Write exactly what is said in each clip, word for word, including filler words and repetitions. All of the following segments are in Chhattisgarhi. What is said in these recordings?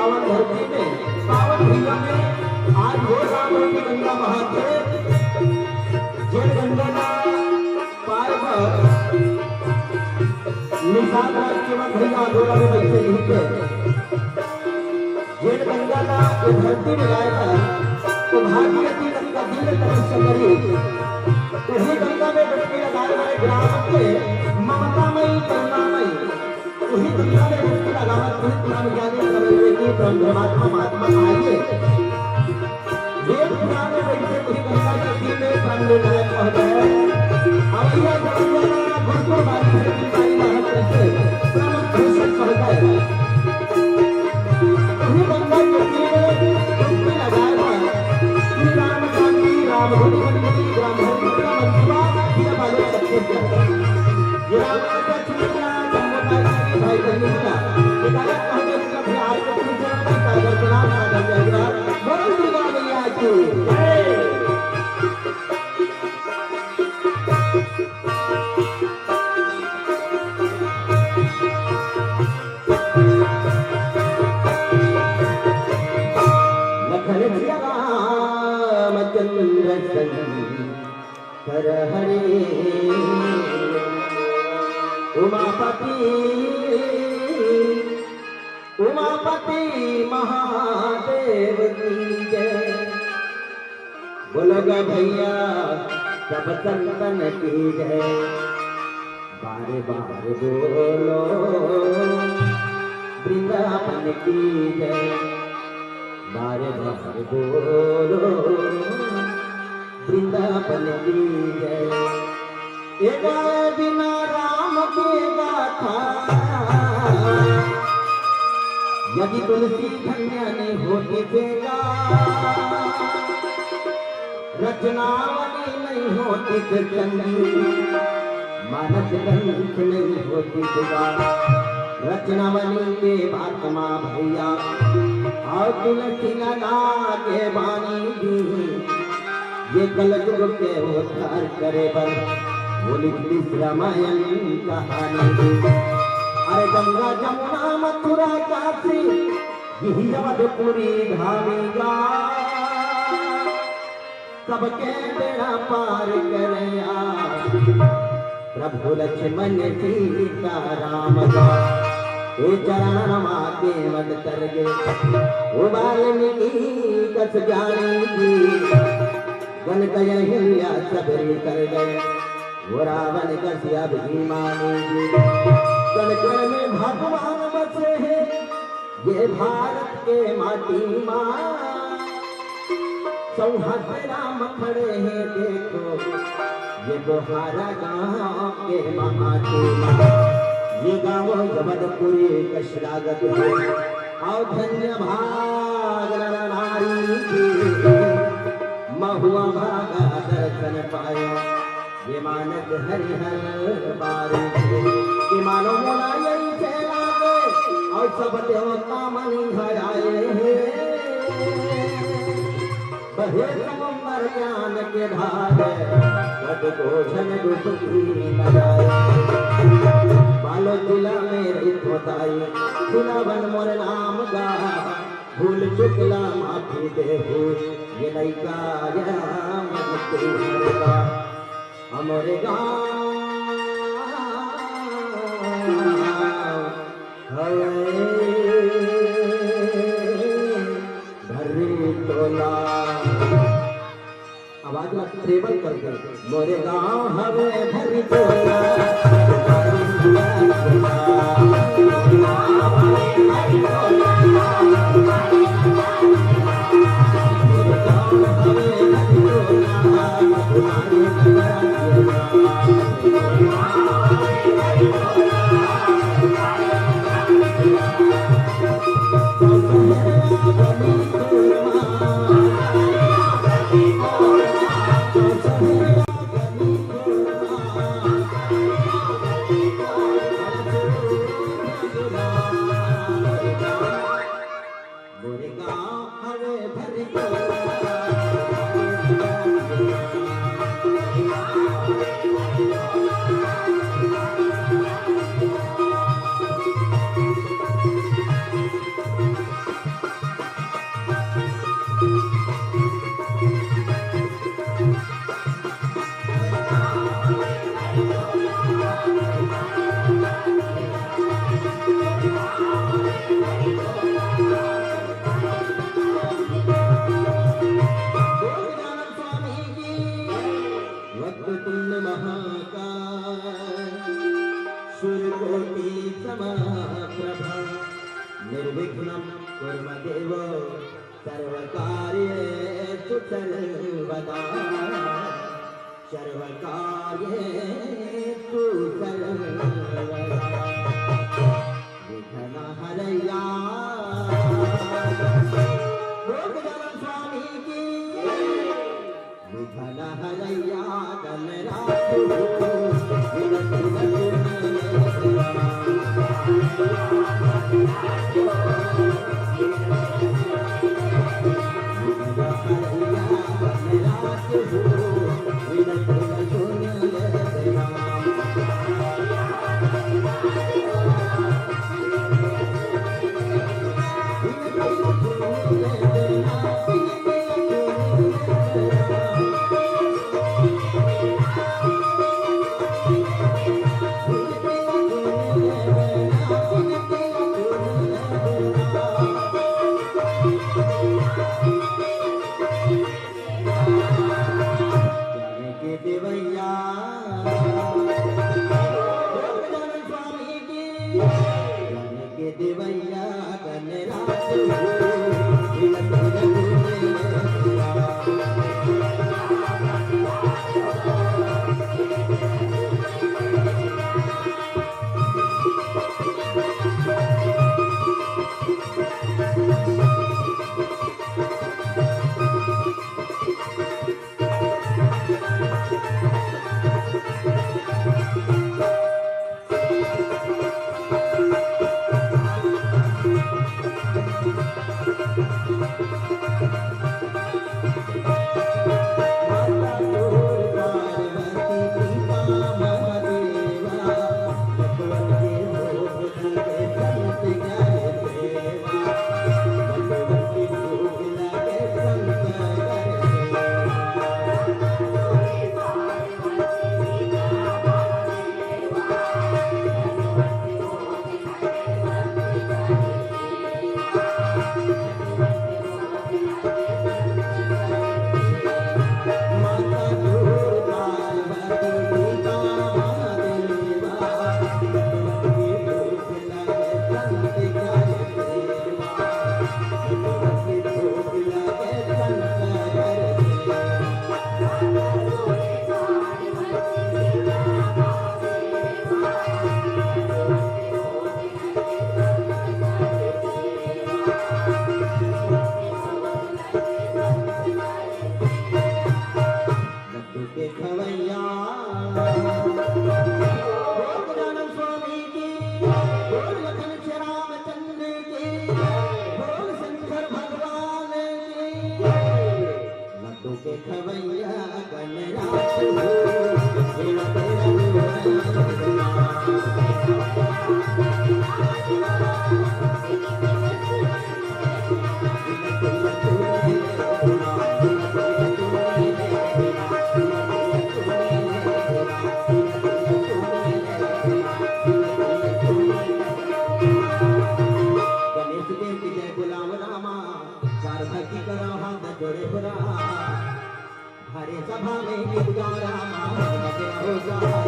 पावन धरती में, पावन भुइयां में आज वो राम की गंगा बहाथे, जेन गंगा ना पाए बर निषाद राज के मन भैया अगोरा में बैठे नहीं थे। जेन गंगा ला ये धरती में लाए बर तो भागीरथी गंगा दीन तपस्या करी। उही गंगा में डुबकी लगाए वाले ग्राम के ममतामयी, करुणामयी, उही गंगा में डुबकी लगावत हुई पुरान ज्ञानी करल की परम धर्मात्मा महात्मा आइए। वेद पुराण में बैठे उही गंगा के तीन में प्राण लेने लायक कह गए। अवैया जगत वाला गुरुकुल वाली धरती का इलाहत करके परम भूषण कह गए। उही गंगा के तीन में डुबकी लगाए बर श्री राम जानकी राम धुनी मंडली ग्राम धर्मेंद्र मंजुआ, जिला बालोद छत्तीसगढ़। ये राम कथा सुन लिया, जम्मू कश्मीर भाई बहनी का, ये गायक कह गए, उनका भी आज के पूजन में सादर प्रणाम, सादर जय जोहार। बोलो दुर्गा मैया की जय। लखन सिया रामचंद्र शंकर हरे। उमापति, उमापति महादेव की जय। बोलो गा भैया, सब संतन की जय। बारे बारे बोलो वृंदावन की जय। बारे बारे बोलो वृंदावन की जय। ए गाए बिना राम के गाथा, यदि तुलसी धन्य नहीं होती तेगा। रचनावली नहीं होती तो चंगी, मानस ग्रंथ नहीं होती तेगा। रचनावली के बात माँ भैया, और तुलसी लगा के बानी दी। ये कलयुग के उद्धार करे बर बोली श्री रामायण कहानी। अरे गंगा जमुना मथुरा काशी, यही अवधपुरी धामी गा। सबके बेड़ा पार करे आ प्रभु लक्ष्मण सीता राम गा। ए चरणवा के मत तरगे, ओ वाल्मीकि कस ज्ञानी जी। कनक अहिल्या सबरी कर गए, ओ रावण कस अभिमानी जी। कण कण में भगवान बसे हैं, ये भारत के माटी मा। चौहान राम खड़े हैं देखो, ये बोहारा गांव के माटी मा। ये गांव जबलपुरी कस लागत है। और धन्य भाग नर नारी के, महुआ भागा दर्शन पाया। ये मानस हरिहर बारी के, ये मानो मोला यही से लागे, और सब देवता मन इहाँ आए हैं। बहे समुंदर ज्ञान के धारे, कतको झन डुबकी लगाए। बालोद जिला में रहित होताई, सुनावन मोर नाम गा, भूल चुकला माफी देहू, ये लइका या मन तुहर का। हमरे गाँव हवे भर्री टोला। आवाज ला treble कर दे। मोरे गाँव हवे भर्री टोला। देव सर्वकार्येषु सर्वदा, सर्वकार्येषु सर्वदा। विघ्न हरैया। बोल गजानन स्वामी की। विघ्न हरैया गणराज हो। लड्डू के खवैया। बोल गजानन स्वामी की, बोल लखन श्री रामचंद्र की, बोल शंकर भगवान की। लड्डू के खवैया गणराज हो, तेरा तेरा गणेश देव की जय बोलाओ रामा, चार भक्ति करो हाथ जोड़े हो रामा। हरे सभा में गीत गाओ रामा, बजरा हो जाए।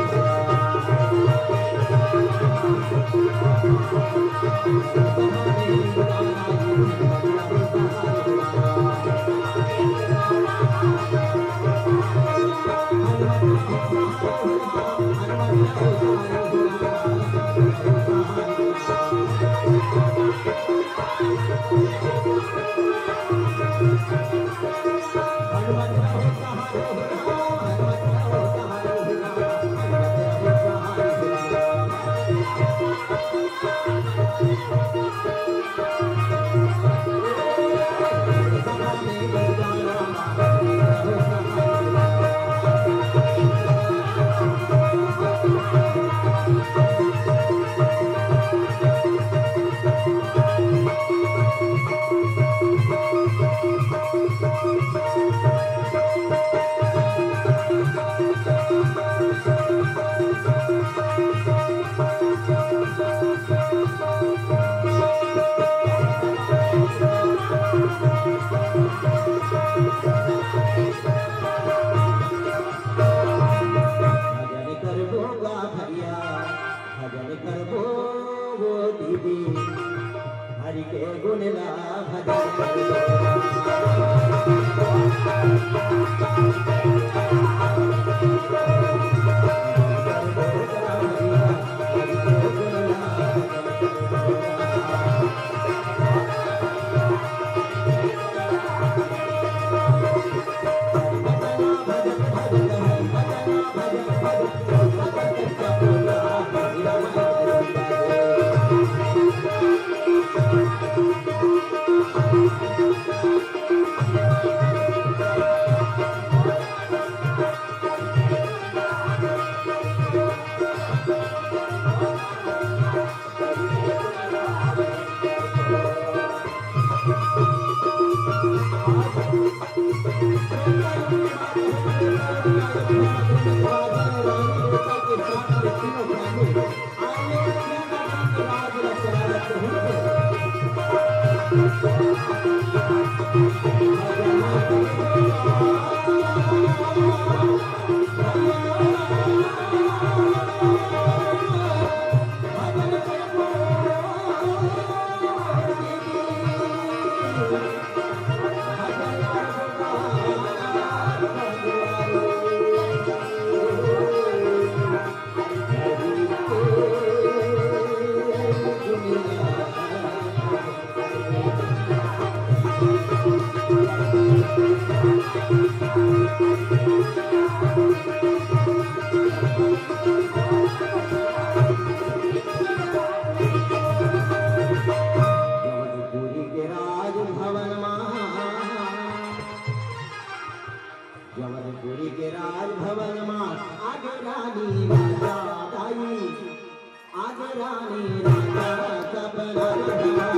जवनपुरी के राजभवन मा, जवनपुरी के राजभवन मा, आगे रानी राजा दाई, आगे रानी राजा सब राजभवन।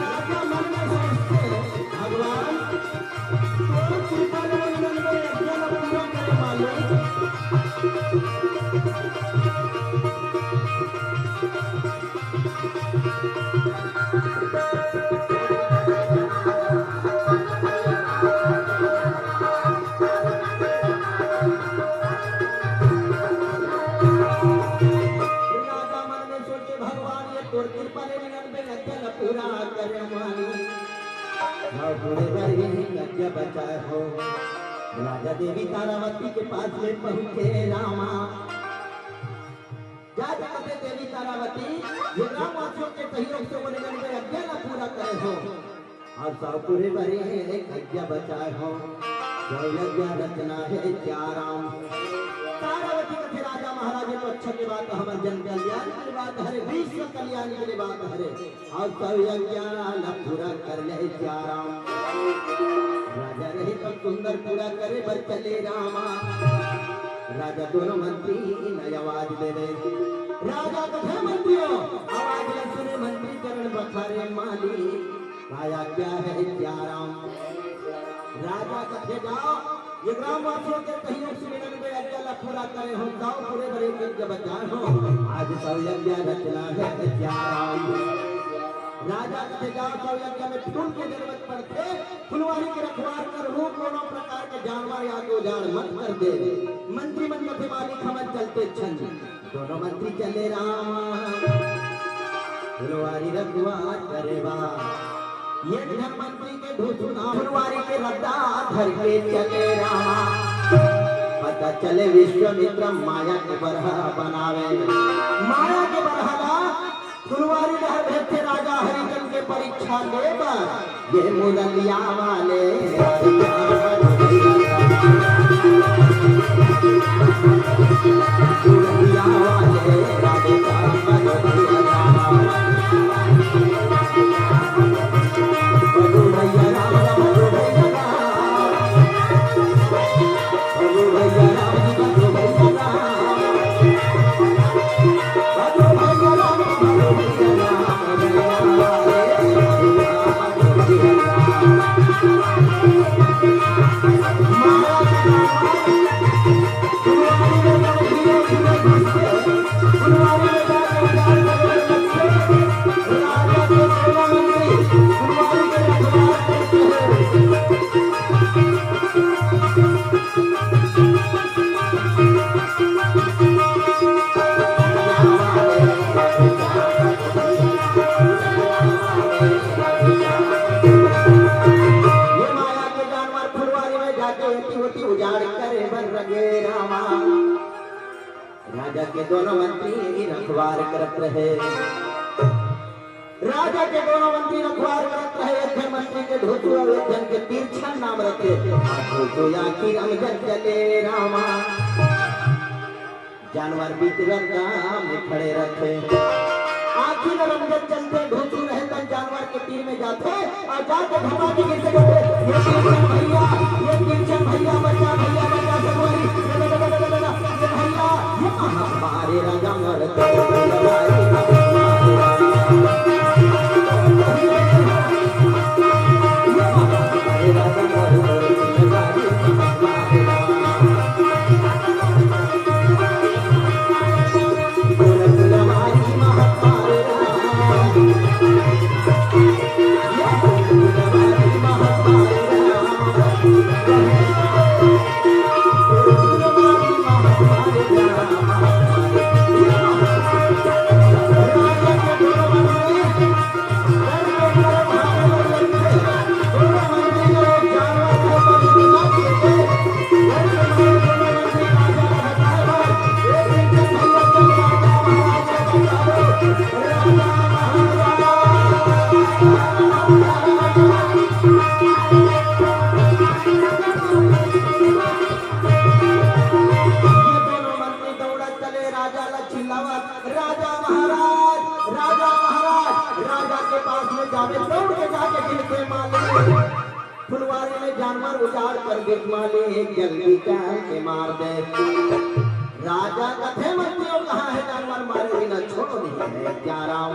राजा मन में सोचथे, भगवान, तोर कृपा ले मन में यज्ञ ल पूरा करे मालिक। राजा मन में सोचे, भगवान, ये तोर कृपा ले मन में यज्ञ ल पूरा करे मालिक। हाँ, पूरे बर ही यज्ञ बचाए हो। राजा देवी तारावती के पास में पहुंचे रामा। जा जाते देवी तारावती, ये ग्रामवासियों के सहयोग से बोले गए यज्ञ ला पूरा करे हो। और सब पूरे बर ही एक यज्ञ बचाए हो। जो यज्ञ रचना हे क्या राम। तारावती कथे, राजा महाराज, ये तो अच्छा के बात, हमर जन कल्याण के बात हरे, विश्व कल्याण के बात हरे। अउ सब यज्ञ ला पूरा कर ले सियाराम। राजा रहे तब सुंदर पूरा करे बर चले रामा। राजा दोनों मंत्री न आवाज देवे। राजा कथे मंत्रियों, आवाज ला सुने मंत्री चरण पखारे माली। का आज्ञा हे सियाराम। राजा कथे जाओ, ये ग्रामवासियों के सहयोग से मिलन में यज्ञ ला पूरा करे हो, जाओ पूरे बड़े यज्ञ बचाए हो। आज सब यज्ञ रचना हे सियाराम। राजा कथे जाओ, सब यज्ञ में फूल के जरूरत पड़थे, फुलवारी के रखवार कर हो, कोनो प्रकार के जानवर या के उजाड़ मत कर दे। मंत्री मन कथे मालिक हमन चलते छन। दोनों मंत्री चले राम। फुलवारी रखवार करे बर। ये धन मंत्री के ढूंढू ना, फुलवारी के रद्दा धर के चले रामा। पता चले विश्वामित्र माया के बरहा बनावे। माया के बरहा ला फुलवारी डहर भेजथे राजा हरिचंद के परीक्षा ले बर। ये मुरलिया वाले ये माया के जानवर फुलवारी में जाके एती ओती उजाड़ करे बर लगे रामा। राजा के दोनों मंत्री रखवार करत रहे। राजा के दोनों मंत्री रखवार करत रहे। एक झन मंत्री के ढूंढू अउ एक झन के तिरछन नाम रथे। ढूंढू आखिर हम जन चले रामा। जानवर बीच रद्दा में खड़े रथे। आखिर रमजन चलथे, ढूंढू रहे तन जानवर के तीर में जाथे अउ जाके भमा के गिरथे, कहथे, "ये तिरछन भैया, ये तिरछन भैया, बचा भैया, बचा संगवारी, ये, ये, ये भैया, ये महामारी राजा मरत।" ये दोनों मंत्री दौड़त चले राजा ला चिल्लावत, "राजा महाराज, राजा महाराज।" राजा के पास में जावे, दौड़ के जाके गिनथे, "मालिक, फुलवारी में जानवर उजाड़ कर दे मालिक, जल्दी चल के मार दे।" राजा कथे, "मंत्रियों, कहाँ है जानवर मारे बिना छोड़ो नहीं है क्या राम?"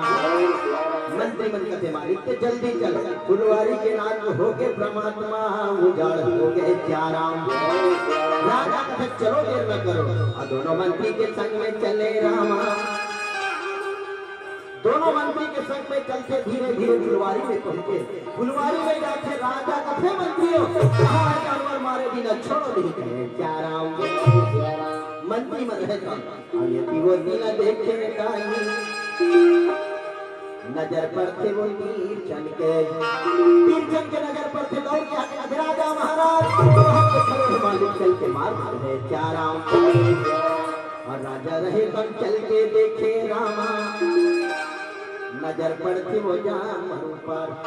मंत्री मन कथे, "मालिक, ते जल्दी चल, फुलवारी के नाथ होके परमात्मा उजाड़ हो गए क्या राम?" राजा कथे, "चलो, देर न करो।" अउ दोनों मंत्री के संग में चले रामा। दोनों मंत्री के संग में चलथे, धीरे धीरे फुलवारी में पहुंचे। फुलवारी में जाके राजा कथे, "मंत्रियों, कहाँ है जानवर मारे बिना छोड़ो नहीं कहे क्या राम?" मंत्री मन रहे तन, अउ ये तीनों तीन देखे ताई। नजर पड़थे वो तीर चल के, तीर चल के नजर पड़थे, दौड़ के आके कथे, "राजा महाराज, वहाँ पे खड़े हैं मालिक, चल के मार मार है क्या राम?" अउ राजा रहे तन चल के देखे रामा, नजर पड़थे वो जानवर ऊपर,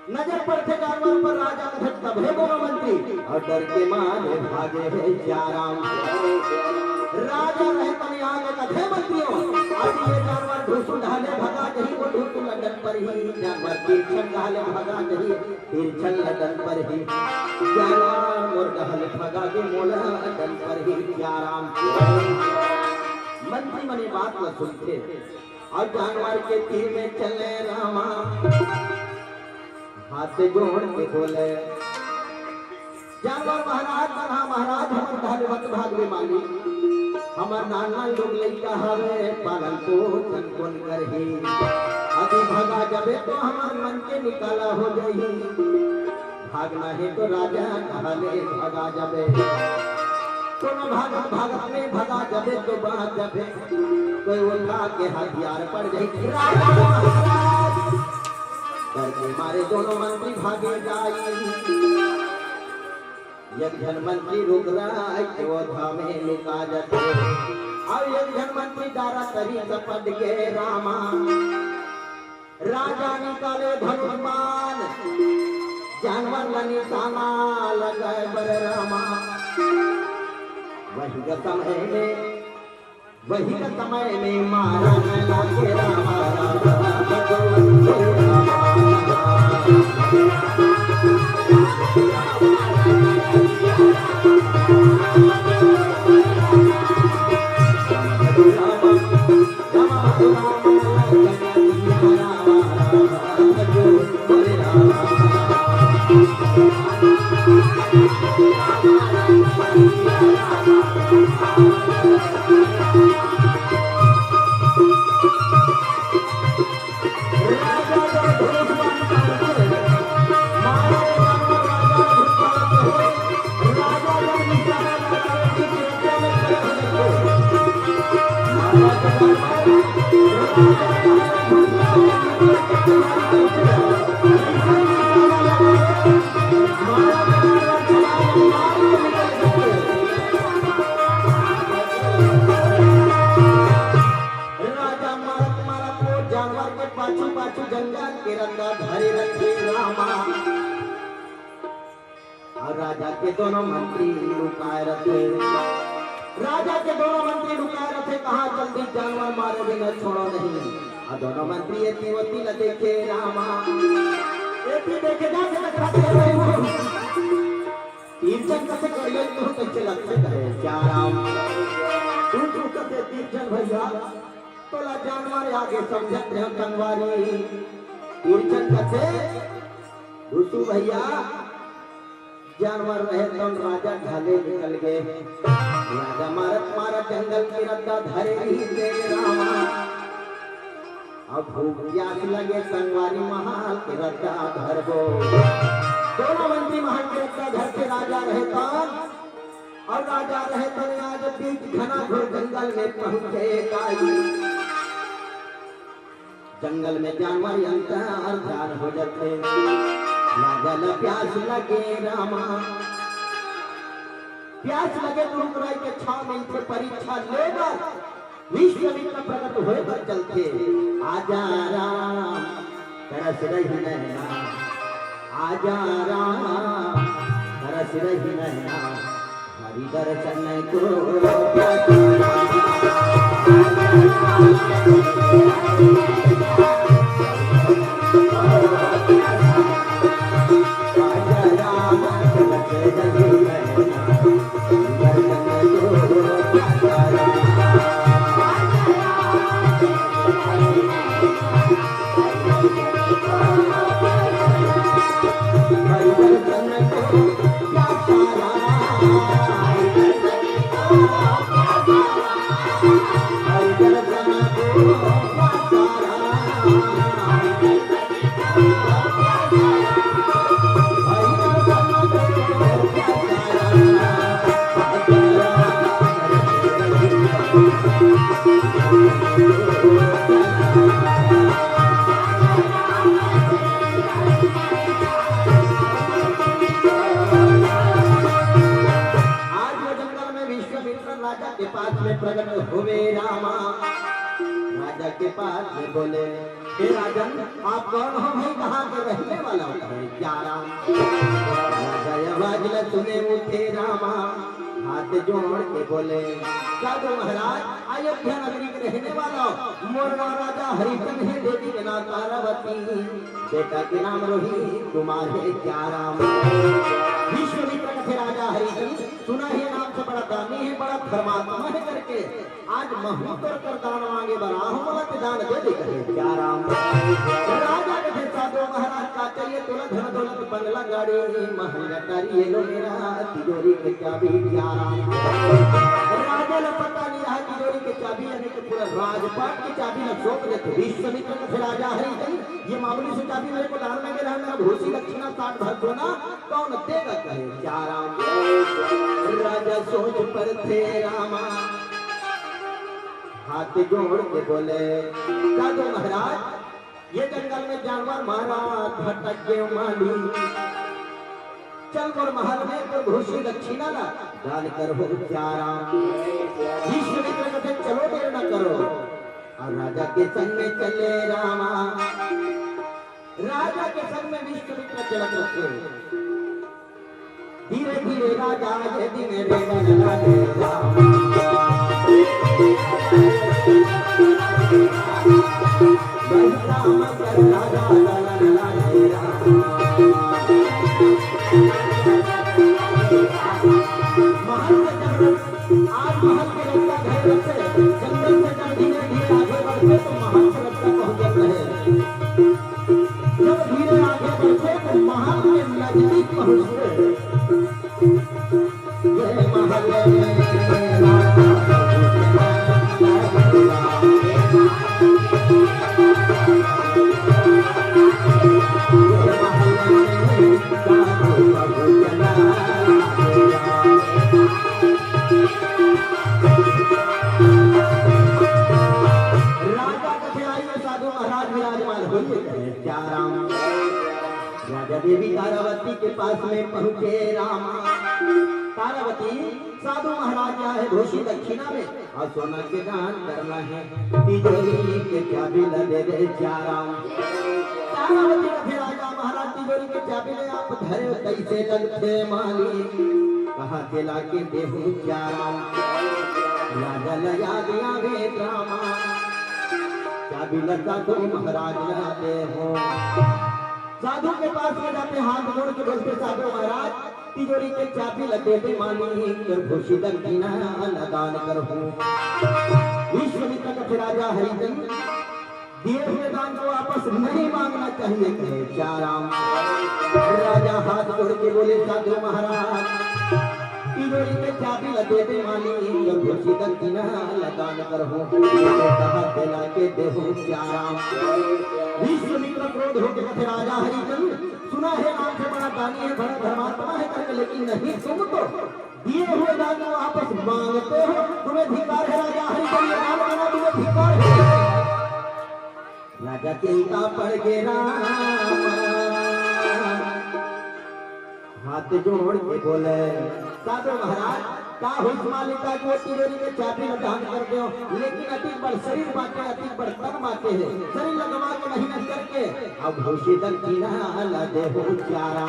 नजर पड़थे जानवर पर, राजा कथे तभे दोनों मंत्री, अउ डर के मारे भागे हे क्या राम। राजा रहे तन आगे कथे, "मंत्रियों, अभी ये जानवर ढूंढू डहले भगा जही, वो ढूंढू लड्डन पर ही, जानवर तिरछन डहले भगा जही, तिरछन लड्डन पर ही, जानवर मोर डहले भगा गे मोला लड्डन पर ही क्या राम।" मंत्री मन ये बात ला सुनथे अउ जानवर के तीर में चले रामा। हाथ जोड़ के बोले, "जानवर महाराज, बड़ा महाराज, हमर डहले मत भागबे मालिक। हमर नान नान लोग लइका हवे, पालन पोषण कोन करही? अभी भगा जबे तो हमर मन के निकाला हो जाही। भागना हे तो राजा डहले भगा जबे।" कोनो भागत भागत में भगा जबे तो बाँच जबे, कोई उठा के हथियार पड़ जाई। राजा महाराज डर के मारे दोनों मंत्री भागे जाई। एक झन मंत्री रुकराय के ओधा में लुका जाथे, अउ एक झन मंत्री डारा तरी सपट के रामा। राजा निकाले धनुष बाण, जानवर ला निशाना लगाए बर रामा। वही का समय में, वही का समय में मारा नैना के रामा, रामा, रामा। राजा मारत मारत वो जानवर के पाछू पाछू जंगल के रद्दा धरे रथे रामा। अउ राजा के दोनों मंत्री लुकाए रथे। राजा के दोनों मंत्री लुकाए रथे, कहा जल्दी जानवर मारो बिना छोड़ो नहीं। अउ दोनों मंत्री एती ओती ल देखे रामा। एती देखे जाथे त खाते रहे वो। तीर झन कसे करियो तू कइसे लगथे कहे क्या राम। तू तू कसे तीर झन भैया, तोला जानवर आगे समझत रहे संगवारी। तीर झन कसे दुसू भैया, जानवर रहे तब राजा घाले निकल गए। राजा मारत मारत जंगल के रद्दा धरे रहिसे रामा। अब भूख प्यास लगे संगवारी, महल के रद्दा धरबो। दोनों मंत्री महल के रद्दा धरथे राजा रहे तब, अउ राजा रहे तब आज बीच घना घोर जंगल में पहुंचे काई। जंगल में जानवर अंतर जान हो जाथे। राजा ल प्यास लगे रामा। प्यास लगे तो रुकराई के छाव में इथे परीक्षा ले बर विश्वामित्र प्रकट होए बर चलथे। आजा राम तरस रही नैना, आजा राम तरस रही नैना, हरि दर्शन को। आज वो जंगल में विश्वामित्र राजा के पास में प्रकट हुए रामा। राजा के पास में बोले, "हे राजन, आप कौन हो भाई, कहाँ के रहने वाला हो?" कहे, "क्या राम?" राजा ये आवाज ल सुने उठे रामा, हाथ जोड़ के बोले, "साधु महाराज, अयोध्या नगरी के रहने वाला हो, मोर नाम राजा हरिचंद है, देवी के नाम तारावती।" बेटा के नाम रोहित कुमार है, क्या राम। विश्वामित्र कथे राजा हरिचंद, सुना है नाम से बड़ा दानी है, बड़ा धर्मात्मा है करके। आज महूँ तोर कर दान मांगे बर आहूँ, मोला ते दान दे दे कहे, क्या राम। राजा कथे साधु महाराज का चाहिए तोला धन दौलत बन लंगड़ी महंगा टरिए लो मेरा, तिजोरी के चाबी प्यारा। राजा ल पता नहीं रहा तिजोरी के चाबी, यानी कि पूरा राजपाट के चाबी ल सौंप देथे। विश्वामित्र कथे राजा हरि, ये मामूली से चाबी मेरे को दान में दे रहा है, मेरा भूसी दक्षिणा साठ भर सोना कौन देगा, कहे चारा। राजा सोच परथे रामा, हाथ जोड़ के बोले, साधु महाराज, ये जंगल में जानवर मारा, भटक गए माली। चल मोर महल में तोर भूसी दक्षिणा ला दान करहूं चारा। विश्वामित्र कथे चलो देर न करो। अउ राजा के संग में चले रामा। राजा के संग में विश्वामित्र चलत रथे। धीरे धीरे राजा ये दिन रे मन लागे राम। बहिता मकर राजा चलन लागे राम। महल के जंगल, आज महल के रस्ता धरे रथे, जंगल से जब धीरे धीरे आगे बढ़थे तो महल के रस्ता पहुंचत रहे। जब धीरे आगे बढ़थे तो महल के नजदीक पहुंचथे। ये महल में राजा राजा कथे आइए साधु महाराज विराजमान होइए, कहे क्या राम। राजा देवी तारावती के पास में पहुंचे रामा। तारावती, साधु महाराज आए भूसी दक्षिणा में अउ सोना के दान करना हे। तिजोरी के चाबी ला दे दे चारा। तारावती कथे राजा महाराज तिजोरी के चाबी ला आप धरे कइसे लगथे माली। कहां से लाके देहूं चारा। राजा ला याद आवे रामा। चाबी ला साधु महाराज ला देहूं। साधु के पास में जाथे, हाथ जोड़ के बोलथे, साधु महाराज, तिजोरी के चाबी ला दे दे मालिक, तोर भूसी दक्षिणा ला दान करहूं। विश्वामित्र कथे राजा हरिचंद, दिए हुए दान को वापस नहीं मांगना चाहिए, कहे क्या राम। राजा हाथ जोड़ के बोले, साधु महाराज, तिजोरी के चाबी ला दे दे मालिक, तोर भूसी दक्षिणा ला दान करहूं। ये तो कहा दिला के देहूं क्या राम। विश्वामित्र क्रोध होके कथे राजा हरिचंद, सुना है नाम से बड़ा दानी है, बड़ा धर्मात्मा है करके, लेकिन नहीं, तुम तो दिए हुए दान को वापस मांगते हो। तुम्हें धिक्कार है राजा हरिचंद, ये नाम बना, तुम्हें धिक्कार है। राजा चिंता पड़ गए राम। हाथ जोड़ के बोले, साधु महाराज, का होइस मालिक, का कि वो तिजोरी के चाबी ला दान कर देव, लेकिन अतिक बड़ शरीर बाटे, अतिक बड़ तन बाटे हे, शरीर ला गंवा के मेहनत करके, अब भूसी दक्षिणा ला देहूं चारा।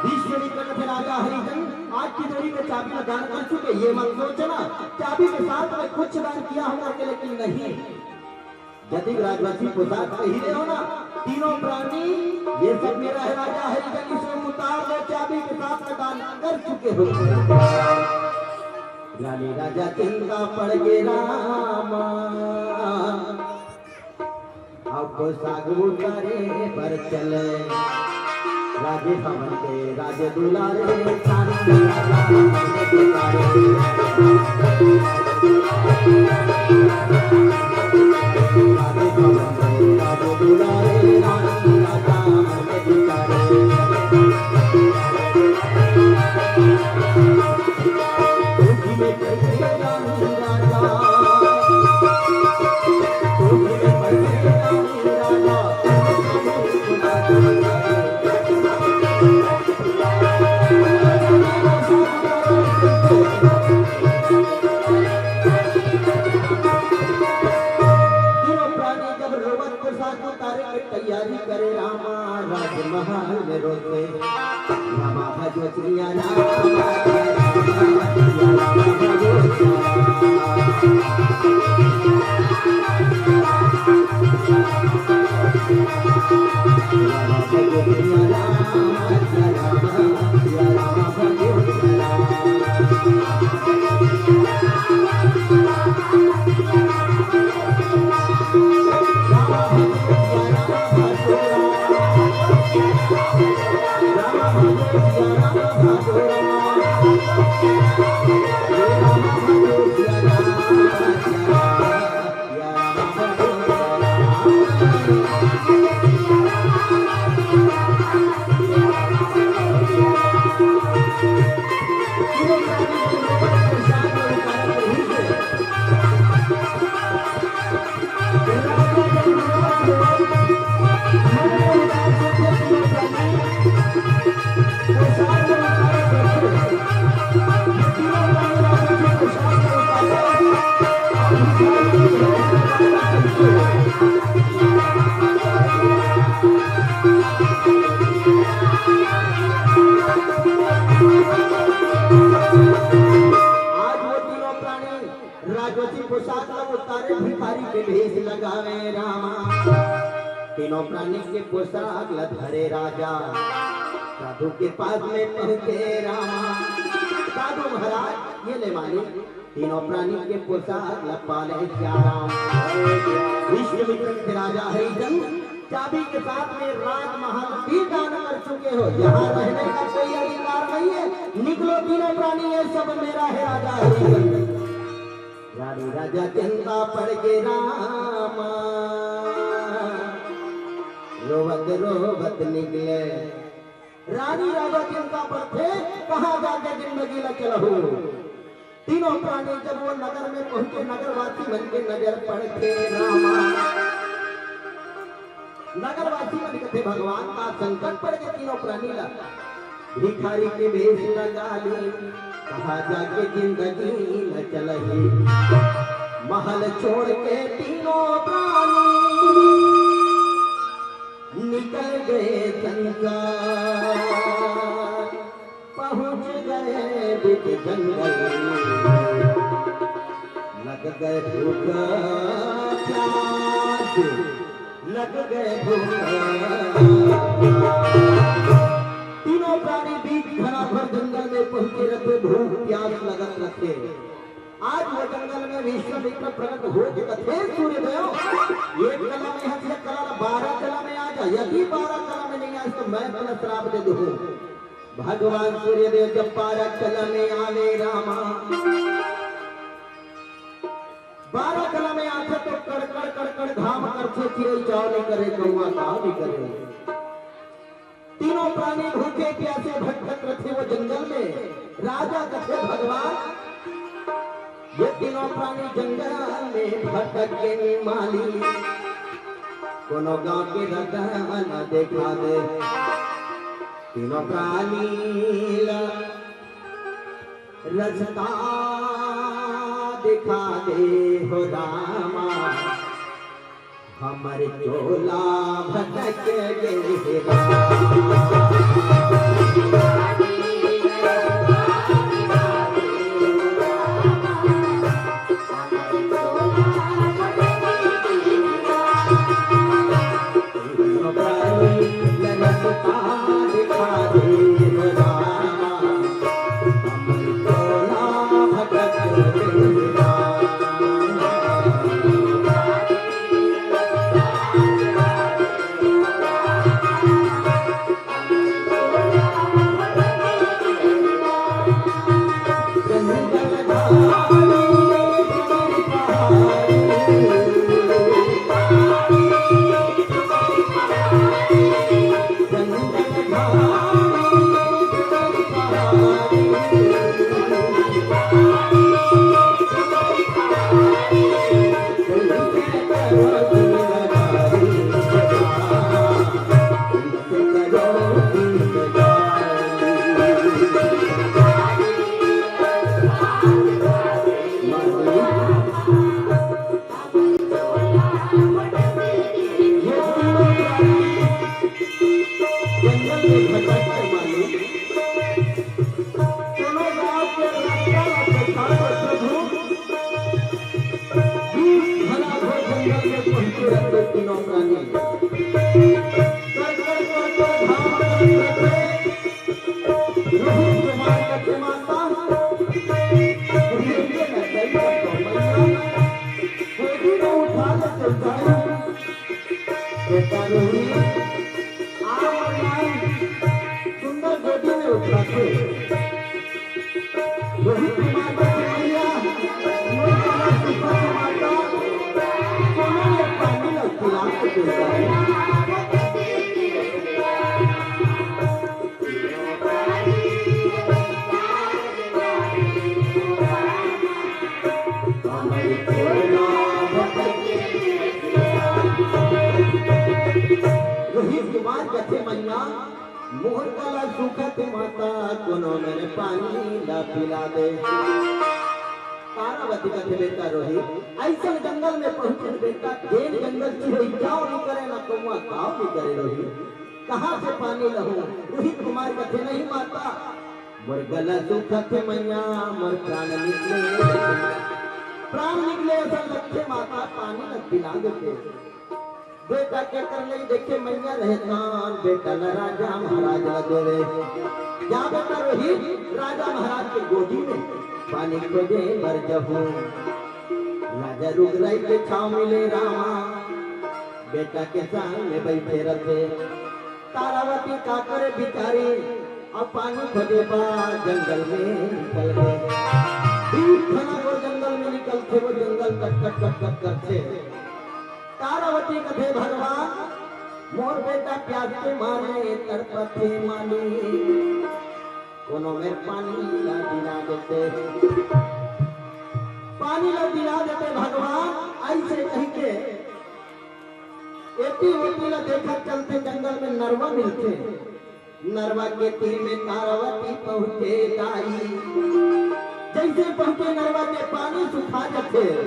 विश्वामित्र कथे राजा हरिचंद, आज तिजोरी के चाबी ला दान कर चुके, ये मत सोचना, चाबी के साथ में कुछ दान किया हूं करके, लेकिन नहीं। जतिक राजवंशी पोशाक पहिरे हो ना, तीनों प्राणी, ये सब मेरा है राजा हरिचंद, इसे उतार लो, चाबी के साथ में दान कर चुके हो। रानी राजा चिंता पड़ गए रामा, अब पोशाक उतारे पर चले। राजे भवन के राजे दुलारे, सारे राजा भवन के दुलारे। राजे भवन के राजे दुलारे, रानी राजा भवन के दुलारे। तीनों प्राणी जब रोवत पोशाक उतारे के तैयारी करे, रामा राजमहल में रोते। रामा भजो सिया राम, सिया राम भजो सिया राम। रामा भजो सिया राम, सिया राम, सिया राम भजो सिया राम। रामा, तीनों प्राणी के पोशाक ल धरे राजा, साधु के पास में पहुंचे रामा। साधु महाराज, ये ले मालिक, तीनों प्राणी के पोशाक ल पाले श्याम। विश्वामित्र के राजा हरिचंद चाबी के साथ में राजमहल भी दान कर चुके हो, यहाँ रहने का कोई अधिकार नहीं है, निकलो तीनों प्राणी, ये सब मेरा है राजा हरिचंद। रानी राजा चिंता पड़ के रामा, रोवत रोवत निकले। रानी राजा चिंता पड़थे, कहाँ जाके जिंदगी ला चलहू। तीनों प्राणी जब वो नगर में पहुंचे, नगरवासी मन के नजर पड़थे रामा। नगरवासी मन कथे, "भगवान का संकट पड़ गे तीनों प्राणी ला।" भिखारी के भेष लगा ले, कहाँ जाके जिंदगी ल चलही। महल छोड़ के तीनों प्राणी निकल गए संसार। पहुंच गए बीच जंगल, लग गए भूख प्यास, लग गए भूख प्यास। तीनों प्राणी बीच घनाघोर जंगल में पहुंचे रथे, भूख प्यास लगत रथे। आज वो जंगल में विश्वामित्र प्रकट हो के कथे, "सूर्यदेव, एक कला में हंस, एक कला ला बारह कला में आ जा, यदि बारह कला में नहीं आए तो मैं तोला श्राप दे दूँ।" भगवान सूर्यदेव जब बारह कला में आवे रामा, बारह कला में आथे तो कड़कड़ कड़कड़ घाम करथे, चिरई चाव नहीं करे, कौआ काव नहीं करे। तीनों प्राणी भूखे प्यासे भटकत रथे वो जंगल में। राजा कथे, "भगवान, ये तीनों प्राणी जंगल में भटक गे माली, कोनो गांव के रद्दा न देखा दे।" तीनों प्राणी ला रस्ता दिखा दे हो रामा, हमर चोला भटक गे हे रामा। सुंदर गोदी में उठाथे। रोहित कुमार बस भैया, मोर कमर सुपर माता, कोनो ले पानी ल पिला के देता है। रोहित कुमार कथे, "मैया, मोर गला सूखत हे माता, कोनो मेर पानी ला पिला दे।" तारावती कथे, "बेटा रोहित, अइसन जंगल में पहुंचे बेटा, जेन जंगल चिरई चाव नइ करे, ना कौआ काव नइ करे रोहित, कहाँ से पानी लहूं?" रोहित कुमार कथे, "नहीं माता, मोर गला सूखत हे मैया, मोर प्राण निकले।" प्राण निकले असन लगथे माता पानी ल पिला देथे। बेटा के कर लई देखे मैया रहतान, बेटा ल राजा महाराज ल देवे। जा बेटा रोहित, राजा महाराज के गोदी में पानी खोजे बर जहूं। राजा रुद्रई के छांव मिले रामा, बेटा के संग में बइठे रथे। तारावती का करे बिचारी, अब पानी खोजे बर जंगल में निकल गे। बीच घना घोर जंगल में निकलथे, वो जंगल कट कट कट कट करथे। तारावती कथे, "भगवान, मोर बेटा प्यास के मारे तड़पथे मालिक, कोनो मेर पानी ला दिला देते, पानी ला दिला देते भगवान।" अइसे कहिके एती ओती ला देखत चलथे, जंगल में नरवा मिलथे। नरवा के तीर में तारावती पहुंचे दाई। जइसे पहुंचे नरवा के पानी सुखा जथे।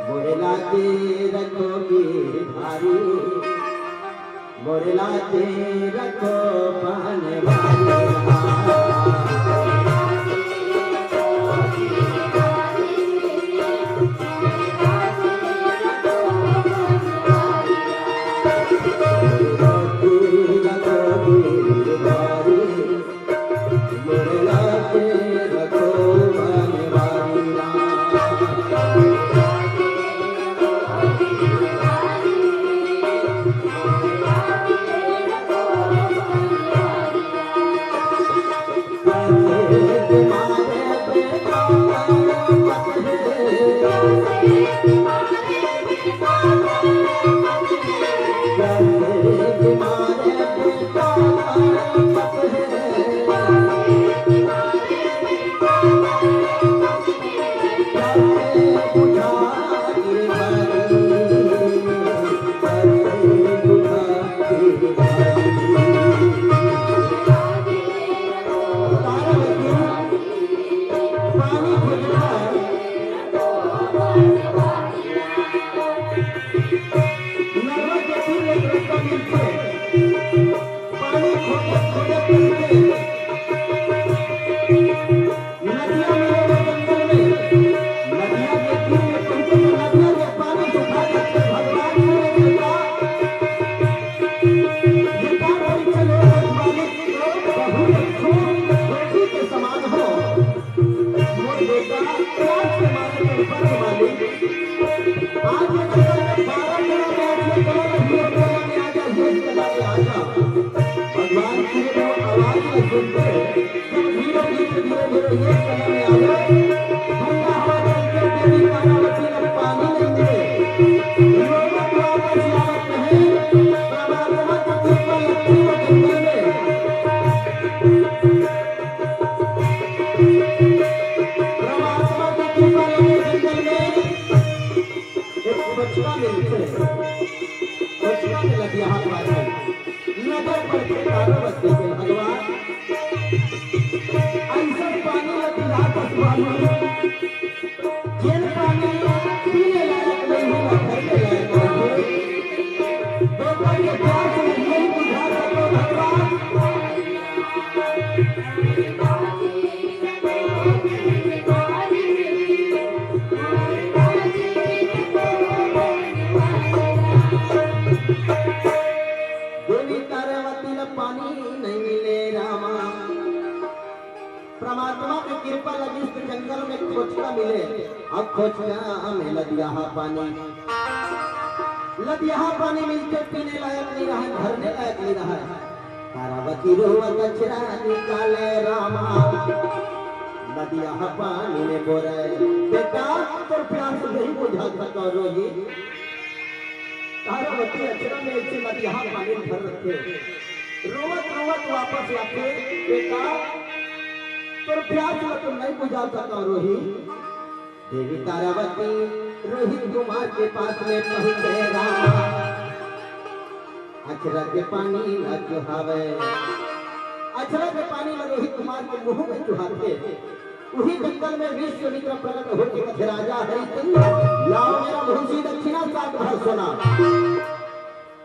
मोरे लाते रखो गिरधारी, मोरे लाते रखो पान वाली। नदिया मिले वो जंगल में, नदिया के तीर में पहुंचे तो नदिया के पानी सुखा जाते। भगवान ने देखा, ये क्या परीक्षा ले रहे हो मालिक? बहुत अच्छे बेटी के समान हो। मोर बेटा प्यास के मारे तड़पत हे मालिक। आज ये जंगल में बारह जगह में आज ये गला लगी है, गला में आ जा, ये गला में आ जा। भगवान की वो आवाज में सुनते जब धीरे धीरे, धीरे धीरे ये कला में आवे, ठंडा हवा चलके देवी तारावती ने पानी नहीं मिले। लोगों को वापस याद नहीं, परमात्मा की कृपा लगती वो जंगल में। परमात्मा की कृपा लगे जंगल में। एक बचपा मिलथे, बचपा में लगिया हाथ बाटे। नजर पड़थे तारावती के भगवान, अइसन पानी ल दिला पशुपालन, जेन पानी पीने लायक नहीं होगा, धरने लायक नहीं होगा। बेटा के प्यास नहीं बुझा सको भगवान। देवी तारावती ला पानी नहीं मिले रामा। परमात्मा के कृपा लगिस त जंगल में खोचका मिले। अब खोचका में लदियाहा पानी, लदियाहा पानी मिलथे, पीने लायक नहीं रहा, धरने लायक नहीं रहा। तारावती रोवत अचरा निकाले रामा, लदियाहा पानी में बोरे, बेटा तोर प्यास नहीं बुझा सको रोही। तारावती अचरा में से लदियाहा पानी भर रखे। रोवत रोवत वापस आके, बेटा, तोर प्यास ल तो नहीं बुझा सका रोही। देवी तारावती रोहित कुमार के पास में पहुंचे रामा। अचरा के पानी ल चुहावे। अचरा के पानी ल रोहित कुमार के मुंह में चुहाथे। उही जंगल में विश्वामित्र प्रकट होके कथे, राजा हरिश्चंद्र, लाओ मेरा मुंह से दक्षिणा सात भर सोना।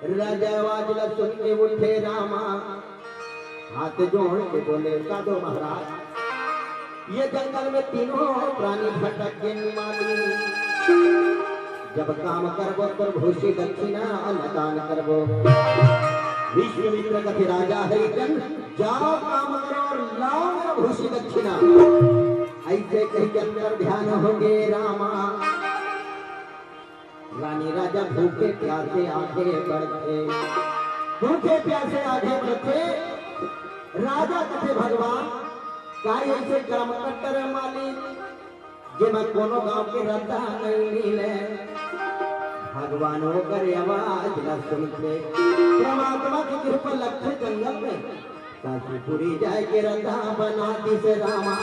राजा आवाज ल सुन के उठे रामा, हाथ जोड़ के बोले, साधु महाराज, ये जंगल में तीनों प्राणी भटक गे माली। जब काम करबो तो भूसी दक्षिणा न दान करबो। विश्वामित्र कथे राजा हरिचंद, जाओ काम करो और लाओ मेरा भूसी दक्षिणा। ऐसे कहि के अंतर ध्यान हो गे रामा। रानी राजा भूखे प्यासे आगे बढ़थे, भूखे प्यासे आगे बढ़थे। राजा कथे भगवान, का ऐसे कर्म कट्टर मालिक, जेमा कोनो गांव के रद्दा नहीं मिले। भगवान ओकर आवाज ला सुनथे, परमात्मा की कृपा लगथे जंगल में। काशीपुरी जाय के रद्दा बना दिस रामा।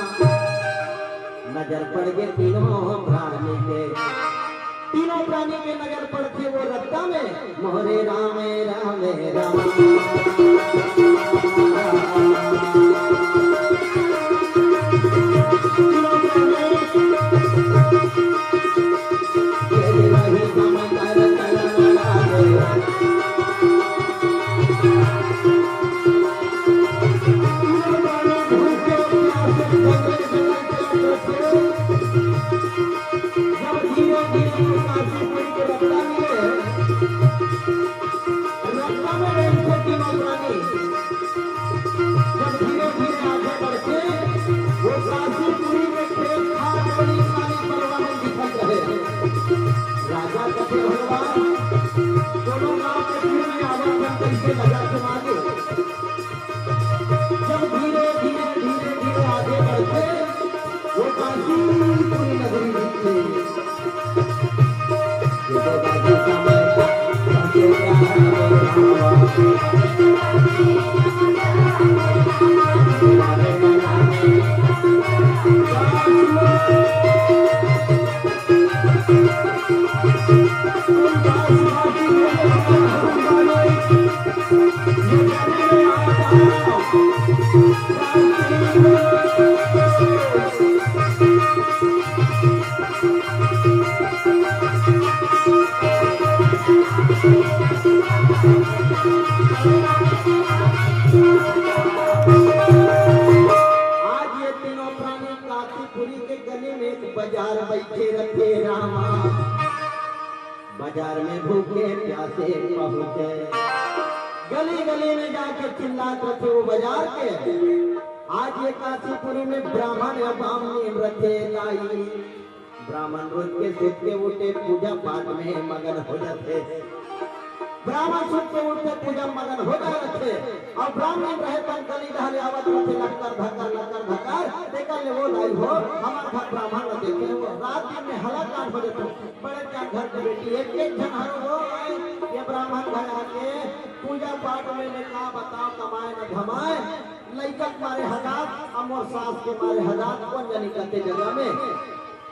नजर पड़ गे तीनों प्राणी के, तीनों प्राणी के नजर पड़थे वो रद्दा में। मोरे रामे रामे राम। जब धीरे धीरे आगे बढ़थे, वो काशीपुरी में खेत खार, कोई खाली परवा में दिखत रहे। राजा कथे भगवान, कोनो गांव के भीड़ में आवा था, कैसे लगा तुम्हारे? जब धीरे धीरे धीरे धीरे आगे बढ़थे, वो काशीपुरी नगरी दिखथे। आज ये तीनों प्राणी काशीपुरी के गली में एक बाजार बैठे रथे रामा। बाजार में भूखे प्यासे पहुंचे, गली गली में जाके चिल्लात रथे वो बाजार के। आज ये काशीपुरी में ब्राह्मण या बामनी रथे दाई। ब्राह्मण रोज के सुत के उठे, पूजा पाठ में मगन हो जाथे। ब्राह्मण सुत के उठे, पूजा मगन हो जाए रथे। अउ ब्राह्मण रहे तन गली डहर आवत रथे, लक्कर धक्कर, लक्कर धक्कर, तेकर ले वो दाई हो, हमर घर ब्राह्मण ल देखे हो, रात दिन में हला कांड हो जाथे। बड़े जान घर के बेटी एक एक झन हर वो आए, ये ब्राह्मण घर आके पूजा पाठ में ले का बताओ, कमाए न धमाए, लइका के मारे हजात, अउ मोर सास के मारे हजात, कोन जनी कते जगह में।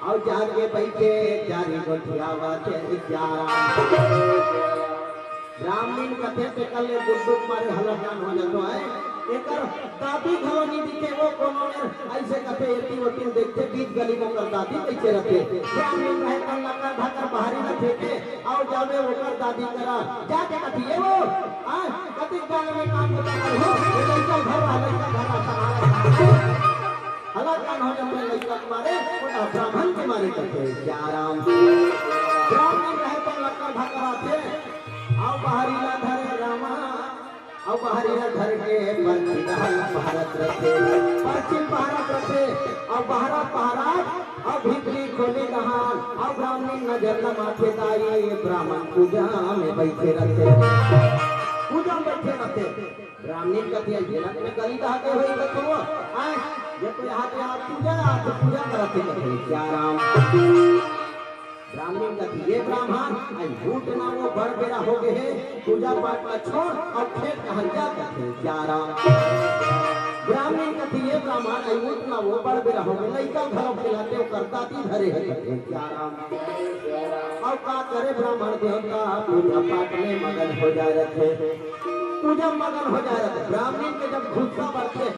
अउ जाके बइठे, चारी गोठियावत हे, "क्या राम?" ब्राह्मणिन कथे, "तेकर ले गुड्डू के मारे हलकान हो जातो है। एकर दादी घलो नी दिखे, वो कोनो मेर अइसे कथे, एती ओती देखथे, बीच गली में ओकर दादी बइठे रथे।" ब्राह्मणिन कहे, "तन लक्कर धक्कर बाहरी रथे के, अउ जाबे ओकर दादी करा।" जाके कथे, "ये वो, हाँ, कतिक जाने में काम होता कर हो, ये लइका घर वाला, लइका घर वाला, चला रहा है।" हला कान हो जम्मे लइका के मारे, ओला ब्राह्मण के मारे कथे, "क्या राम?" ब्राह्मण रहे त लक्का धकराथे, अउ बाहरी ला धरे रामा, अउ बाहरी ला धर के परछी डहर ला पहरत रथे, परछी पहरत रथे, अउ बाहरा पहरत, अउ भीतरी खोली डहर, अउ ब्राह्मण नजर ला माथे दाई, ब्राह्मण पूजा में बइठे रथे, पूजा में बइठे रथे। ब्राह्मणिन कथे, "ये लग में गली कहा के होई कथो?" आय, ये तो यहाँ पे आप पूजा, आप तो पूजा करत हे कथे, "क्या राम?" ब्राह्मणिन कथे, "ये ब्राह्मण, आई उठ ना, वो बड़ बेरा हो गए हे, पूजा पाठ ला छोड़ अउ खेत डहर जा," कथे, "क्या राम?" ब्राह्मणिन कथे, "ये ब्राह्मण, आई उठ ना, वो बड़ बेरा हो गए, लइका घलो खेलाथे, ओकर दादी धरे हे," कथे, "क्या राम?" अउ का करे ब्राह्मण देवता, पूजा पाठ में मगन हो जाए रथे। पूजा मगन हो जाए रथे। ब्राह्मणिन के जब गुस्सा बढ़थे,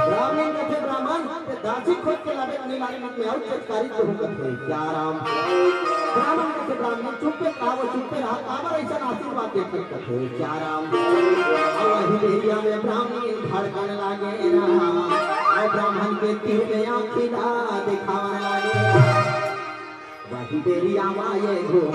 ब्राह्मण कथे, ब्राह्मण, ते दासी खोज के लाबे, नी लाबे, मन में आऊ चटकारी तो हूँ कथे। क्या राम? ब्राह्मण कथे, ब्राह्मण, चुप्पे का वो चुप्पे रहा, काबर ऐसा आशीर्वाद देथे कथे। क्या राम? अउ वही बेरिया में ब्राह्मण भड़कन लागे राम। अउ ब्राह्मण के तीर में आँखी ला दिखावन लागे। वही बेरिया माये घूम।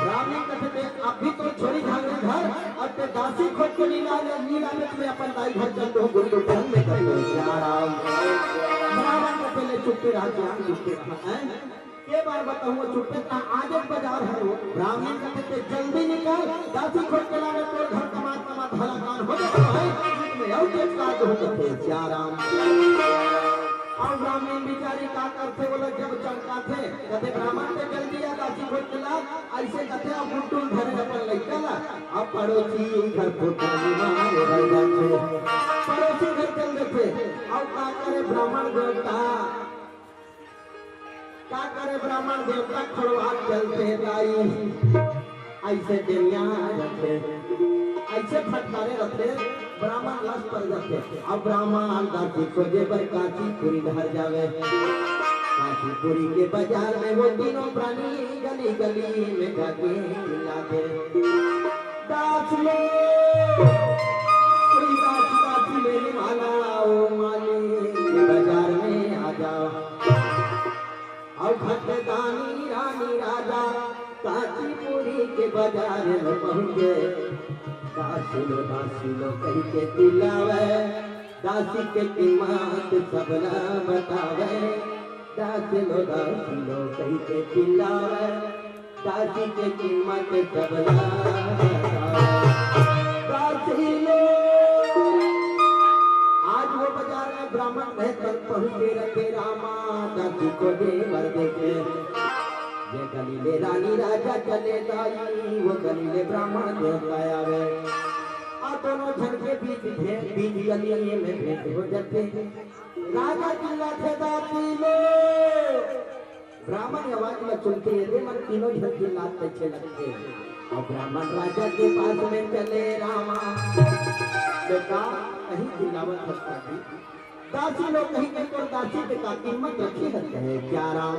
ब्राह्मण कथे, "देख, अभी तो छोड़ी झांगरी घर, अब ते दासी खोज के लीला ले, लीला में तुम्हें अपन दाई घर चल दो, गुरु को ढंग में कर दो।" क्या राम? ब्राह्मण कथे, "ले चुप्पे रहा, ज्ञान चुप्पे रहा, हैं?" के बार बताऊं, वो चुप्पे का आदत बाजार है वो। ब्राह्मण कथे, "ते जल्दी निकल, दासी खोज के लाबे, तोर घर कमात कमात हलाकान हो जाता है, मैं और तेज काज हो जाते हैं।" क्या राम? अउ ब्राह्मण बिचारी का करथे, वो लोग जब चमकाथे, कथे, "ब्राह्मण ते जल्दी आ, दासी खोज के ला।" ऐसे कथे, अब गुड्डू धरे अपन लइका ला, अब पड़ोसी घर फुटानी मारे रह जाथे, पड़ोसी घर चल देथे। अउ का करे ब्राह्मण देवता, का करे ब्राह्मण देवता खोड़वा चलथे दाई, ऐसे डेनिया रथे, ऐसे फटकारे रथे, ब्राह्मण लस पर जाथे। अब ब्राह्मण दासी खोजे बर कांचीपुरी डहर जावे। कांचीपुरी के बाजार में वो तीनों प्राणी गली गली में जाके चिल्लाथे, "दास लो, कोई दास दासी लेने वाला हो, मालिक के बाजार में आ जाओ।" अउ खटदानी रानी राजा कांचीपुरी के बाजार में पहुंचे। "दासी लो, दासी लो," कहि के चिल्लावे, दासी के कीमत सबला बतावे। "दासी लो, दासी लो," कहि के चिल्लावे, दासी के कीमत सबला बतावे। दासी लो, आज वो बाजार में ब्राह्मण भय तक पहुंचे रखे रामा, दासी को देवर देखे। ये गली ले रानी राजा चले दाई, वो गली ले ब्राह्मण देवता आवे। आ दोनों झन के बीच भे-, बीच गली में भेंट हो जाथे। राजा चिल्लाथे, "दासी लो।" ब्राह्मण आवाज ला सुनके ये मन तीनों झन चिल्लात पीछे लगथे। अउ ब्राह्मण राजा के पास में चले रामा। बेटा, कहीं चिल्लावत हस का जी? दासी लो कहि के तोर दासी के का कीमत रखी हस कहे क्या राम?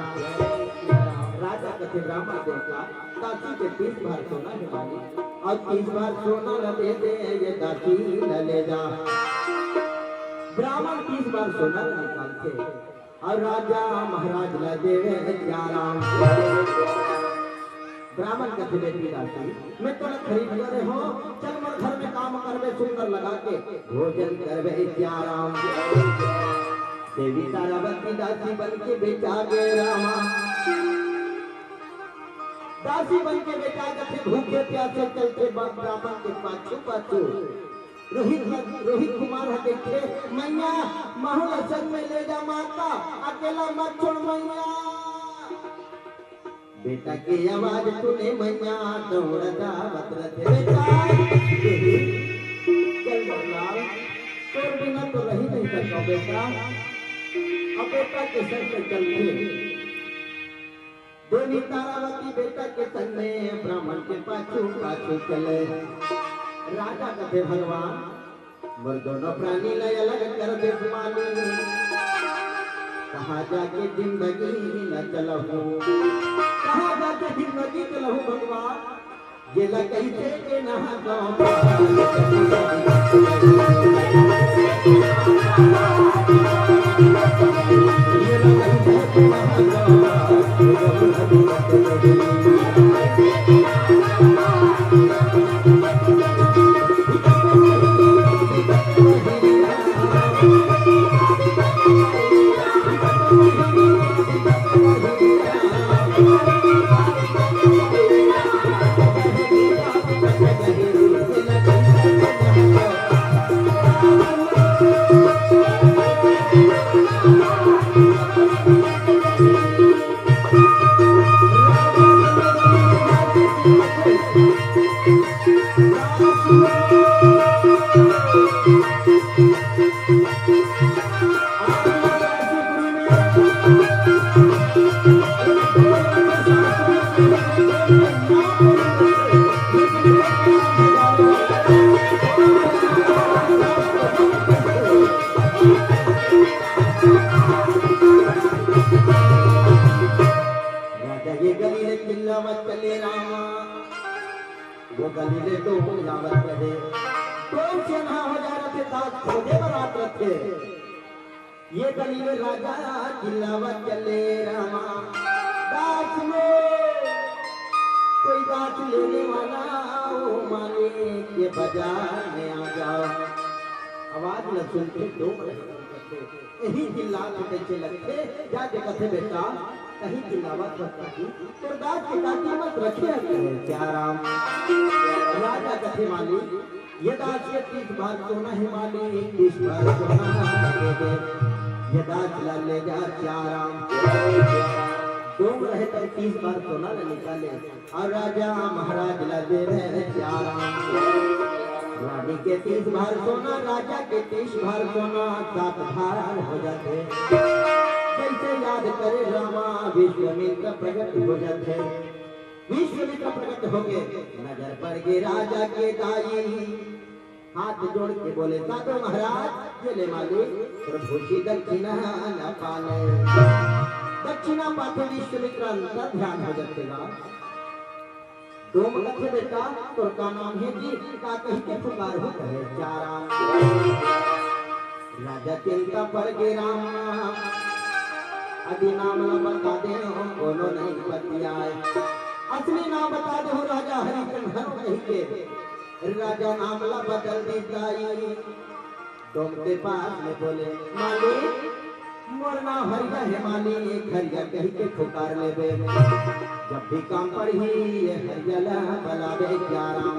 राजा कथे, "ब्राह्मण देवता, दासी के तीस भार सोना हे मालिक, अउ तीस भार सोना ल दे दे, ये दासी ल ले जा।" ब्राह्मण तीस भार सोना ल निकालथे अउ राजा महाराज ल देवे क्या राम? ब्राह्मण कथे, "बेटी दासी, मैं तोला खरीद करे हों, चल मोर घर में काम करबे, सुंदर लगा के भोजन करबे क्या राम?" देवी तारावती दासी बन के बेचा गे रामा। दासी बन के बेचा जथे, भूखे प्यासे चलथे बा-, ब्राह्मण के पाछू पाछू। रोहित ल-, रोहित कुमार ह देखथे, "मैया, महू ल संग में ले जा माता, अकेला मत छोड़ मैया।" बेटा के आवाज सुने मैया दौड़त आवत रथे। बेटा, चल बरलाल, तोर बिना तो रही नहीं सकव बेटा। अब बेटा के संग में चलथे। देवी तारावती बेटा के संग में ब्राह्मण के पाछू पाछू चले। राजा कथे, "भगवान, मोर दोनों प्राणी ला अलग कर दे मालिक। कहाँ जाके जिंदगी ला चलहूँ? कहाँ जाके जिंदगी चलहूँ भगवान? ये ला कैसे के नहा गाँव?" दास खोजे बर आत रथे। ये कनी ले राजा चिल्लावत चले, "रामा, दास लो, कोई दास लेने वाला हो मालिक, ये बाजार में आ जाओ।" आवाज ल सुनथे डोम रहितन कथे, यही चिल्लात कइसे लगथे, जाके कथे, "बेटा, कहीं चिल्लावत मत काकी, तोर दास के का कीमत रखे हस?" कहे, "क्या राम?" राजा कथे, "मालिक, ये दास के तीस भार सोना हे मालिक, तीस भार सोना दे दे, ये दास ला ले जा क्या राम।" डोम रहे तब तीस भार सोना ला निकाले, अउ राजा महाराज ला दे रहे चार। रानी के तीस भार सोना, राजा के तीस भार सोना, सात भार हो जाथे। जइसे याद करे रामा, विश्वामित्र प्रगट हो जाथे। विश्वामित्र प्रगट हो गे, नजर पड़ गे राजा के दाई। हाथ जोड़ के बोले, "साधु महाराज, ये ले मालिक, प्रभु जी दक्षिणा न पाले।" दक्षिणा पाथे विश्वामित्र अंतर ध्यान हो जाथे गा। डोम कथे, "बेटा, तोर का नाम हे जी? का कहि के पुकारहूँ?" कहे, "चाराम।" राजा चिंता पड़ गे राम, अभी नाम ला बता दे, कोनो नहीं पतियाए। असली नाम बता दे हो राजा हरिचंद हर कहि के। राजा नाम ला बदल दीस दाई। डोम के पास में बोले, "मालिक, मोर नाम हरिया हे मालिक, हरिया कहि के पुकार लेबे। जब भी काम पड़ही, ये हरिया ला बलाबे क्या राम।"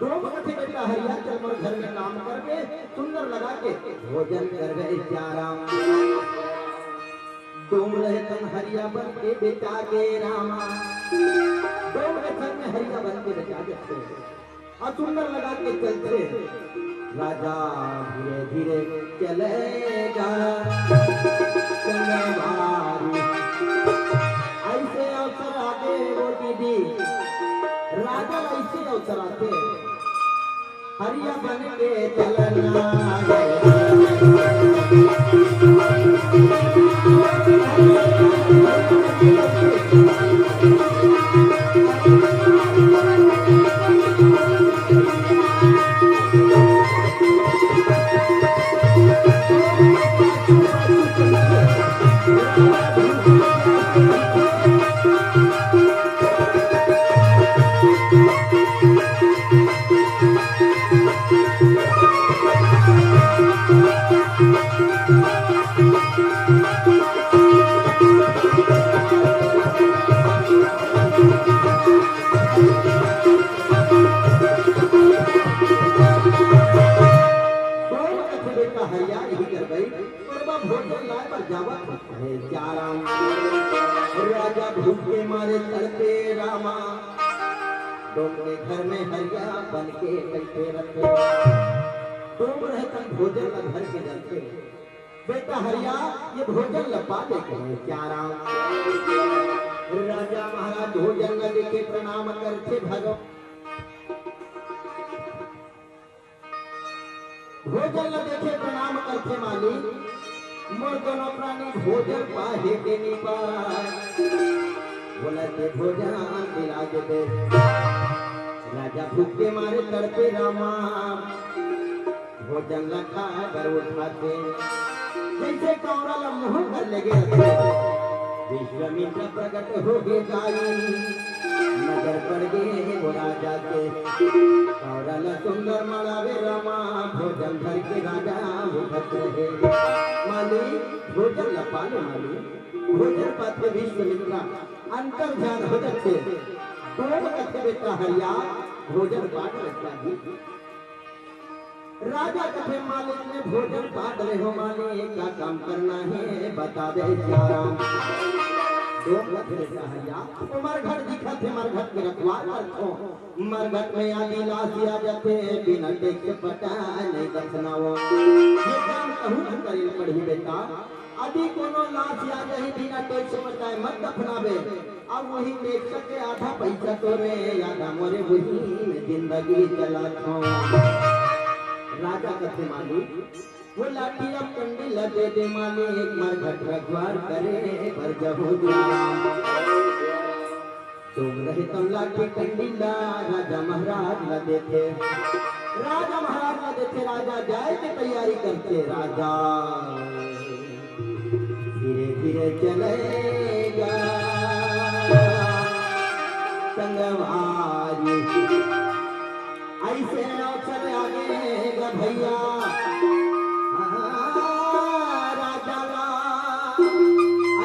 डोम कथे, "बेटा हरिया, चल मोर घर में काम करबे, सुंदर लगा के भोजन करबे क्या राम।" डोम रहे तन हरिया बन के बेटा गे रामा। डोम के संग में हरिया बन के बेटा गे। अउ सुंदर लगा के चलथे। राजा धीरे धीरे चलेगा, चले भारी। अइसे अवसर आगे वो दीदी, राजा ला अइसे अवसर आथे। हरिया बन के चलना। डोम कथे, "बेटा हरिया, इही कर बइठ, तोर बर भोजन लाए बर जावत हँव।" कहे, "जा राम।" राजा भूख के मारे तड़पे रामा। डोम के घर में हरिया बन के बइठे रथे। डोम रहे तन भोजन ला धर के जाथे। "बेटा हरिया, ये भोजन ला पा ले।" कहे, "क्या राम।" राजा महाराज भोजन ला देखे प्रणाम करथे भगवान। भोजन ला देखे प्रणाम करथे, "मालिक, मोर दोनों प्राणी भोजन पाहे के नी पाए, बोला के भोजन दिला के दे।" राजा भूख के मारे तड़पे रामा, भोजन ला खाए बर उठाथे, जइसे कौरा ला मुँह कर लेगे रथे। विश्वामित्र प्रगट हो गे दाई, नजर पड़ गे वो राजा के। कौरा ला सुंदर मड़ावे रामा, भोजन धर के राजा उठत रहे। मालिक, भोजन ला पा ले मालिक। भोजन पाथे विश्वामित्र अंतर ध्यान हो जाथे। डोम कथे, "बेटा हरिया, भोजन पाट लग जाही।" राजा कथे, "मालिक, मैं भोजन पाट रहे हो मालिक, का काम करना हे बता दे सियाराम।" डोम कथे, "बेटा हरिया, ओ मरघट दिखत हे, मरघट के रखवार करथों। मरघट में आदि लाश आ जाथे, बिना टैक्स पटाए नहीं दफनावों। ये काम कहूँ न करे पड़ही बेटा, आदि कोनो लाश आ जाही, बिना टैक्स पटाए मत दफनाबे।" अब वही टैक्स के आधा पैसा तोरे, आधा मोरे, वही में जिंदगी चलाथों। राजा कथे, "मालिक, वो लाठी अउ कंडी ला दे दे मालिक, मरघट रखवार करे बर जहूँ जा।" डोम रहे तब लाठी कंडी ला राजा महाराज ला देथे। राजा महाराज ला देथे, राजा जाए के तैयारी करथे। राजा धीरे धीरे चलेगा संगवारी, ऐसे अवसर आगे गा भैया। हाँ, राजा ला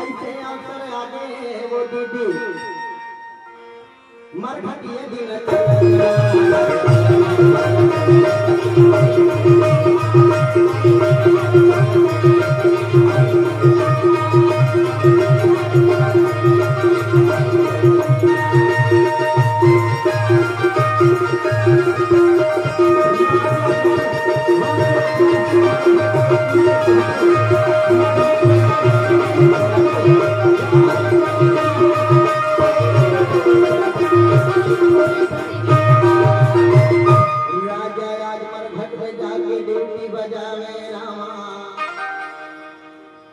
ऐसे अवसर आगे वो दीदी मरघट ये दिन। राजा आज मरघट में जाके ड्यूटी बजावे रामा।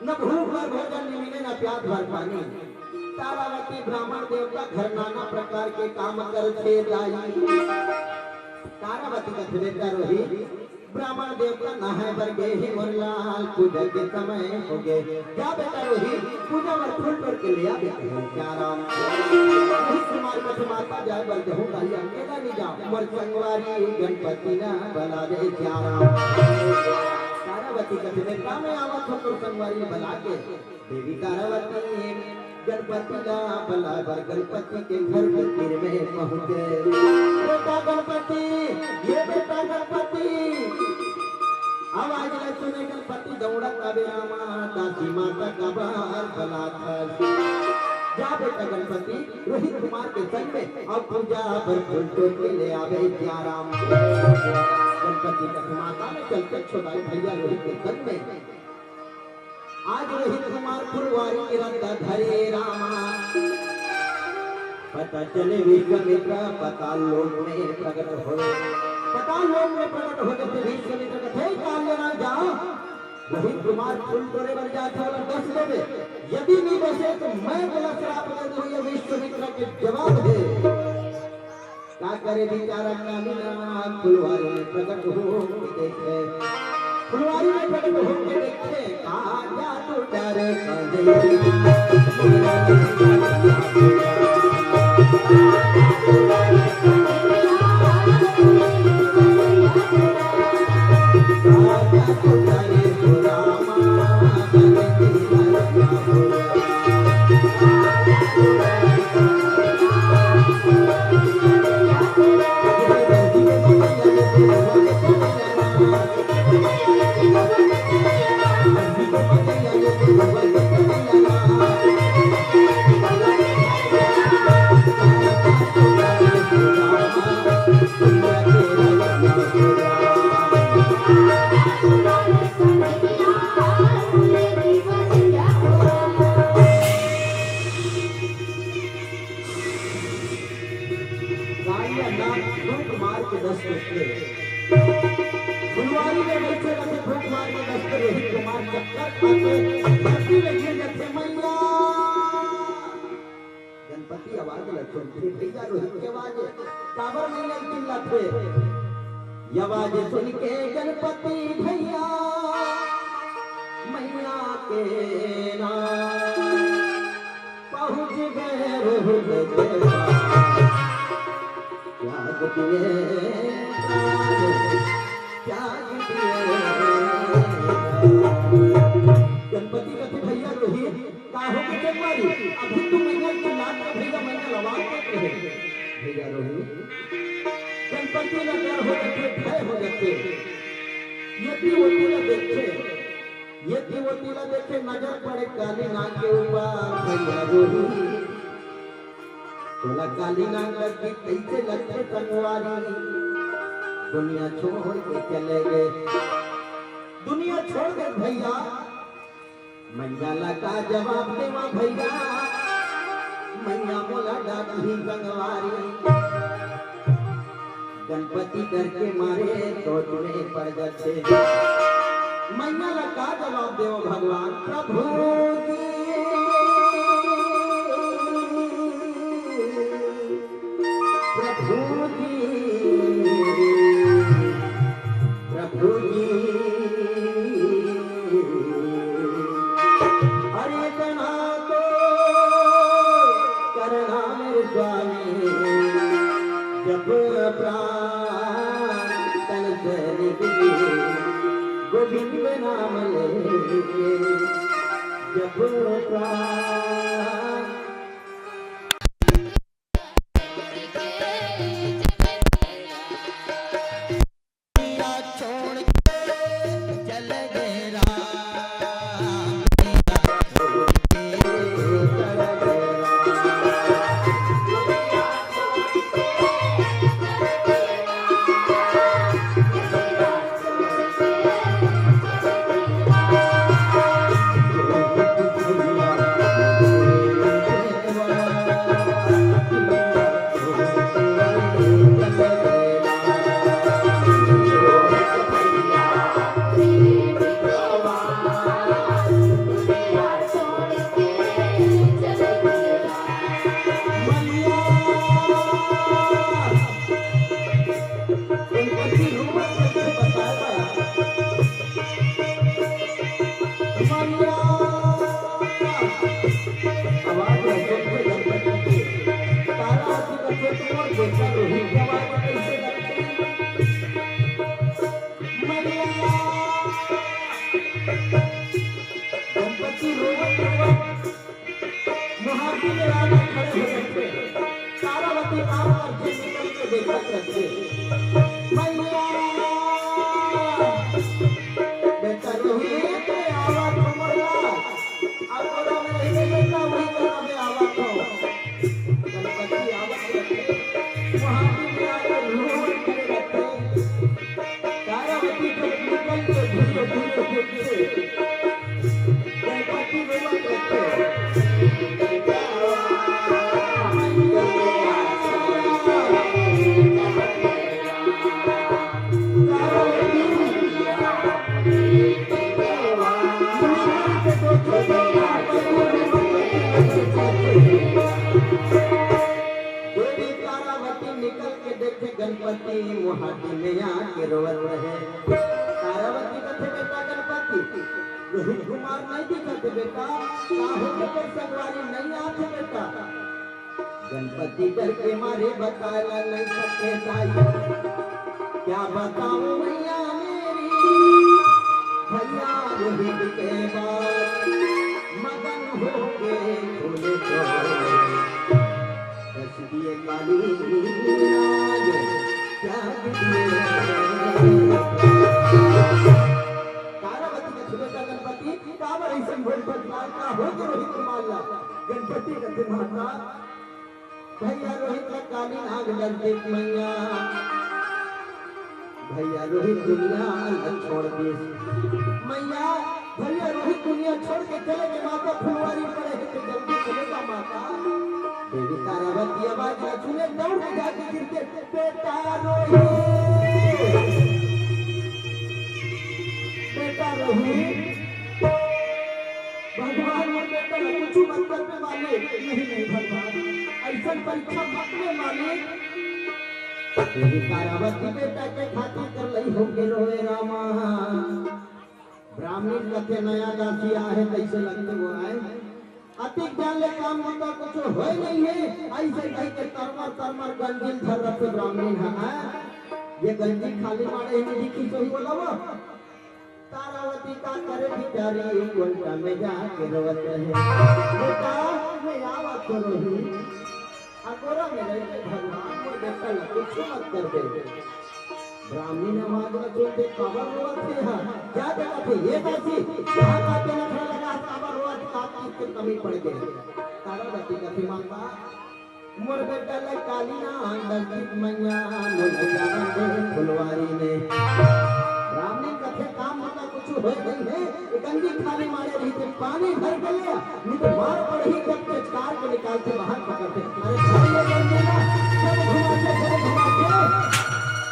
न भूख भर भोजन, न मिले न प्यास भर पानी। तारावती ब्राह्मण देवता घर नाना प्रकार के काम करथे दाई। तारावती कथे बेटा रोहित, ब्राह्मण देवता नहाए बर गे हे मोर लाल, पूजा के समय हो गे। जा बेटा रोहित, पूजा बर फूल तोड़ के ले आ बेटा। क्या राम? रोहित कुमार कथे माता जाए बर जहूँ दाई, अकेला नहीं जा, मोर संगवारी गणपति ना बला दे। क्या राम? तारावती कथे बेटा मैं आवत हूँ तोर संगवारी बला के। देवी तारावती गणपति ला बलाए बर गणपति के घर के तीर में पहुंचे। बेटा गणपति, ये बेटा गणपति, आवाज ला सुने गणपति दौड़त आवे रामा, दासी माता काबर बलात हस। जा बेटा गणपति, रोहित कुमार के संग में अउ पूजा बर फूल तोड़ के ले आवे। क्या राम? गणपति कथे माता मैं चलत हँव दाई भैया रोहित के संग में। आज रोहित कुमार फुलवारी के रद्दा धरे रामा। पता चले विश्वामित्र पताल लोक में प्रकट होय। पताल लोक में प्रकट हो जथे विश्वामित्र कथे, "हे काल लेना जा, रोहित कुमार फूल तोड़े बर जात हे, ओला दस देबे, यदि नहीं दसे तो मैं तोला श्राप दे दूँ।" ये विश्वामित्र के जवाब हे। का करे बेचारा काली नाग फुलवारी में प्रकट हो के देखे, फुलवारी में प्रकट हो के देखे, का जादू डरे काली। कालिया नाग फूंक मार के दस टोकले। फुलवारी में बैठे रथे, फूंक मार के दस टोकले। रोहित कुमार चक्कर खा के धरती में गिर जाथे। मैया गणपति आवाज ला सुनथे, भैया रोहित के आवाज, काबर मैया चिल्लाथे? ये आवाज सुन के गणपति भैया मैया के ना पहुँच गए रोहित के पास। त्याग दिए प्राण, त्याग दिए। गणपति कथे, भैया रोहित, का हो गे संगवारी? अभी तो मैया चिल्लात हे भैया, मैया आवाज देत रहे। भैया रोहित, गणपति ला डर हो जाथे, भय हो जाथे। ये भी होती ला देखे, ये देवती ला देखे नजर पड़े काली नाग के ऊपर। भैया रोही, तोला काली नाग लग गे, कइसे लगथे संगवारी? दुनिया छोड़ के चले गे, दुनिया छोड़ दे भैया। मैया ला का जवाब देवा भैया, मैया मोला डांटही संगवारी। गणपति डर के मारे सोच में पड़ जाथे। मैया ला का जवाब देवो भगवान प्रभु जी, प्रभु जी। अरे इतना तो करना मेरे स्वामी, जब प्राण तन से निकले, गोविंद नाम लेके, जब प्राण गणपति रोवत रोवत महादेव में आके खड़े हो जाते हैं। तारावती नाम पर फिर निकल के देखत रहते हैं। मैया, बेटा रोहित, आवा तो मोर लाल। अब तोरा में रहिके बेटा वही तरह में आवा तो। गणपति आवत रहते, महादेव में आके रोवत खड़े रहते। तारावती जब निकल के धीरे धीरे देखते, गणपति रोवत रहते। देवी तारावती निकल के देखे गणपति मुहाटी में आके रोवत रहे। तारावती कथे, "बेटा गणपति, रोहित कुमार नहीं दिखत बेटा, का हो गए, संगवारी नहीं आथे बेटा?" गणपति डर के मारे बताला नहीं सके दाई। क्या बताऊं मैया मेरी, भैया रोहित के बाद मगन हो गए फूल को। कस दिए काली नाग, त्याग दिए। तारावती का छुपेटा गणपति, काबर ऐसन भोज भंडार का हो गए रोहित कुमार ला। गणपति का दिमाग भैया रोहित ला काली नाग डर देख मैया। भैया रोहित दुनिया ला छोड़ दिस। मैया, भैया रोहित दुनिया छोड़ के चले गए, माता फुलवारी पड़े हैं, तो जल्दी चले जा माता। देवी तारावती आवाज ला सुने, दौड़ के जाके गिर के, "बेटा रोहित, बेटा रोहित।" भगवान मोर बेटा ला कुछु मत कर दे मालिक। नहीं, नहीं भगवान, ऐसन परीक्षा मत ले मालिक। देवी तारावती बेटा के खातिर कर लई हो के रोए रामा। ब्राह्मणी कथे नया दासी आहे, कैसे लगते वो आए। अतिक जान ले काम होता कुछ होए नहीं है, ऐसे कह के तरमर तरमर गंजी ल धर रखे ब्राह्मणी है। ये गंजी खाली मारे ही नहीं दिखी सोही बोला वो। तारावती का करे बिचारी उल्टा में जाके रोवत रहे। बेटा, मैं आवत तो रही, अकोरा में रह के भगवान मोर बेटा ला कुछ मत कर दे। ब्राह्मणी ने मांग ला सुन दे, काबर रोवत हे हा? क्या देखत हे? ये कैसी? यहाँ का के नखरा लगा, काबर रोवत, का चीज के कमी पड़ गई? तारावती कथे माता, मोर बेटा ला काली नाग दस दीप मैया, मोर बेटा ला फुलवारी में। ब्राह्मणी कथे काम होता कुछ होए नहीं है, गंजी खाली मारे रही थे, पानी भर के ले, नहीं तो मार पड़ही जब के कार के निकाल के बाहर पकड़ते। अरे भाई, ये गंजी ना, सब घुमा के, सब घुमा के,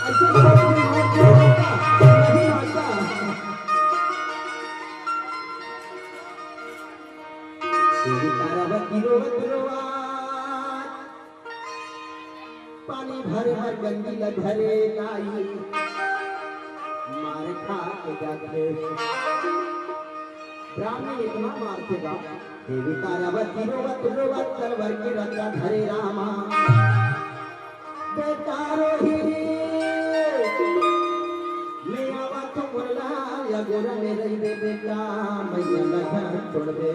ऐसे घुमा के मार दिया जाता, नहीं आता। देवी तारावती रोवत रोवत पानी भरे बर गंजी ल धरे लाई। मार खा के जाथे। ब्राह्मण इतना मारथे गा, देवी तारावती रोवत रोवत तलवर के रद्दा धरे रामा। बेटा रोही, मैं आवा तो मोर लाल या गोरा में रहिबे बेटा, मैया ला झन छोड़बे।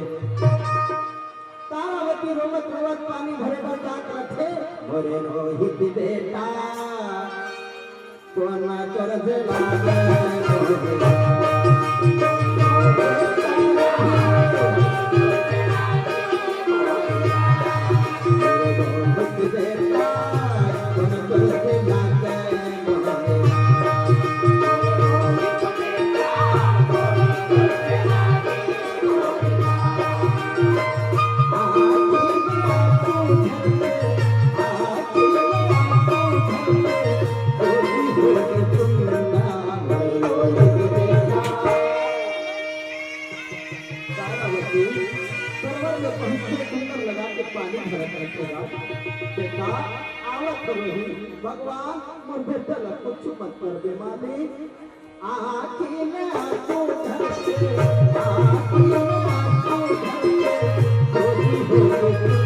तारावती रोवत रोवत पानी भरे बर जात रथे, मोरे रोहित बेटा, कोन कर दे लागे। तारावती सरोवर में पहुंच के कुंडल लगा के पानी भरत रखेगा। बेटा, आवत रही, भगवान मोर बेटा ला कुछ मत कर दे मालिक। आखिर आंसू ढलके, आखिर आंसू ढलके, गोरी हो गई।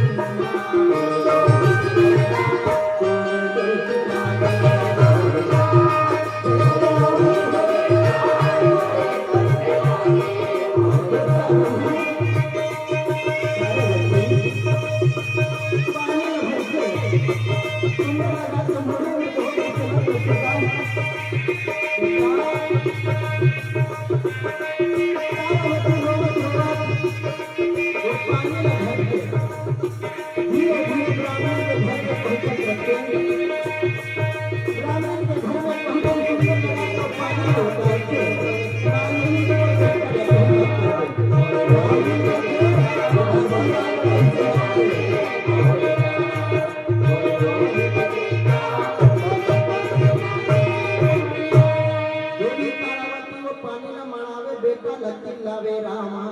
देवी तारावती वो पानी ला मड़ावे, बेटा ला चिल्लावे, "रामा,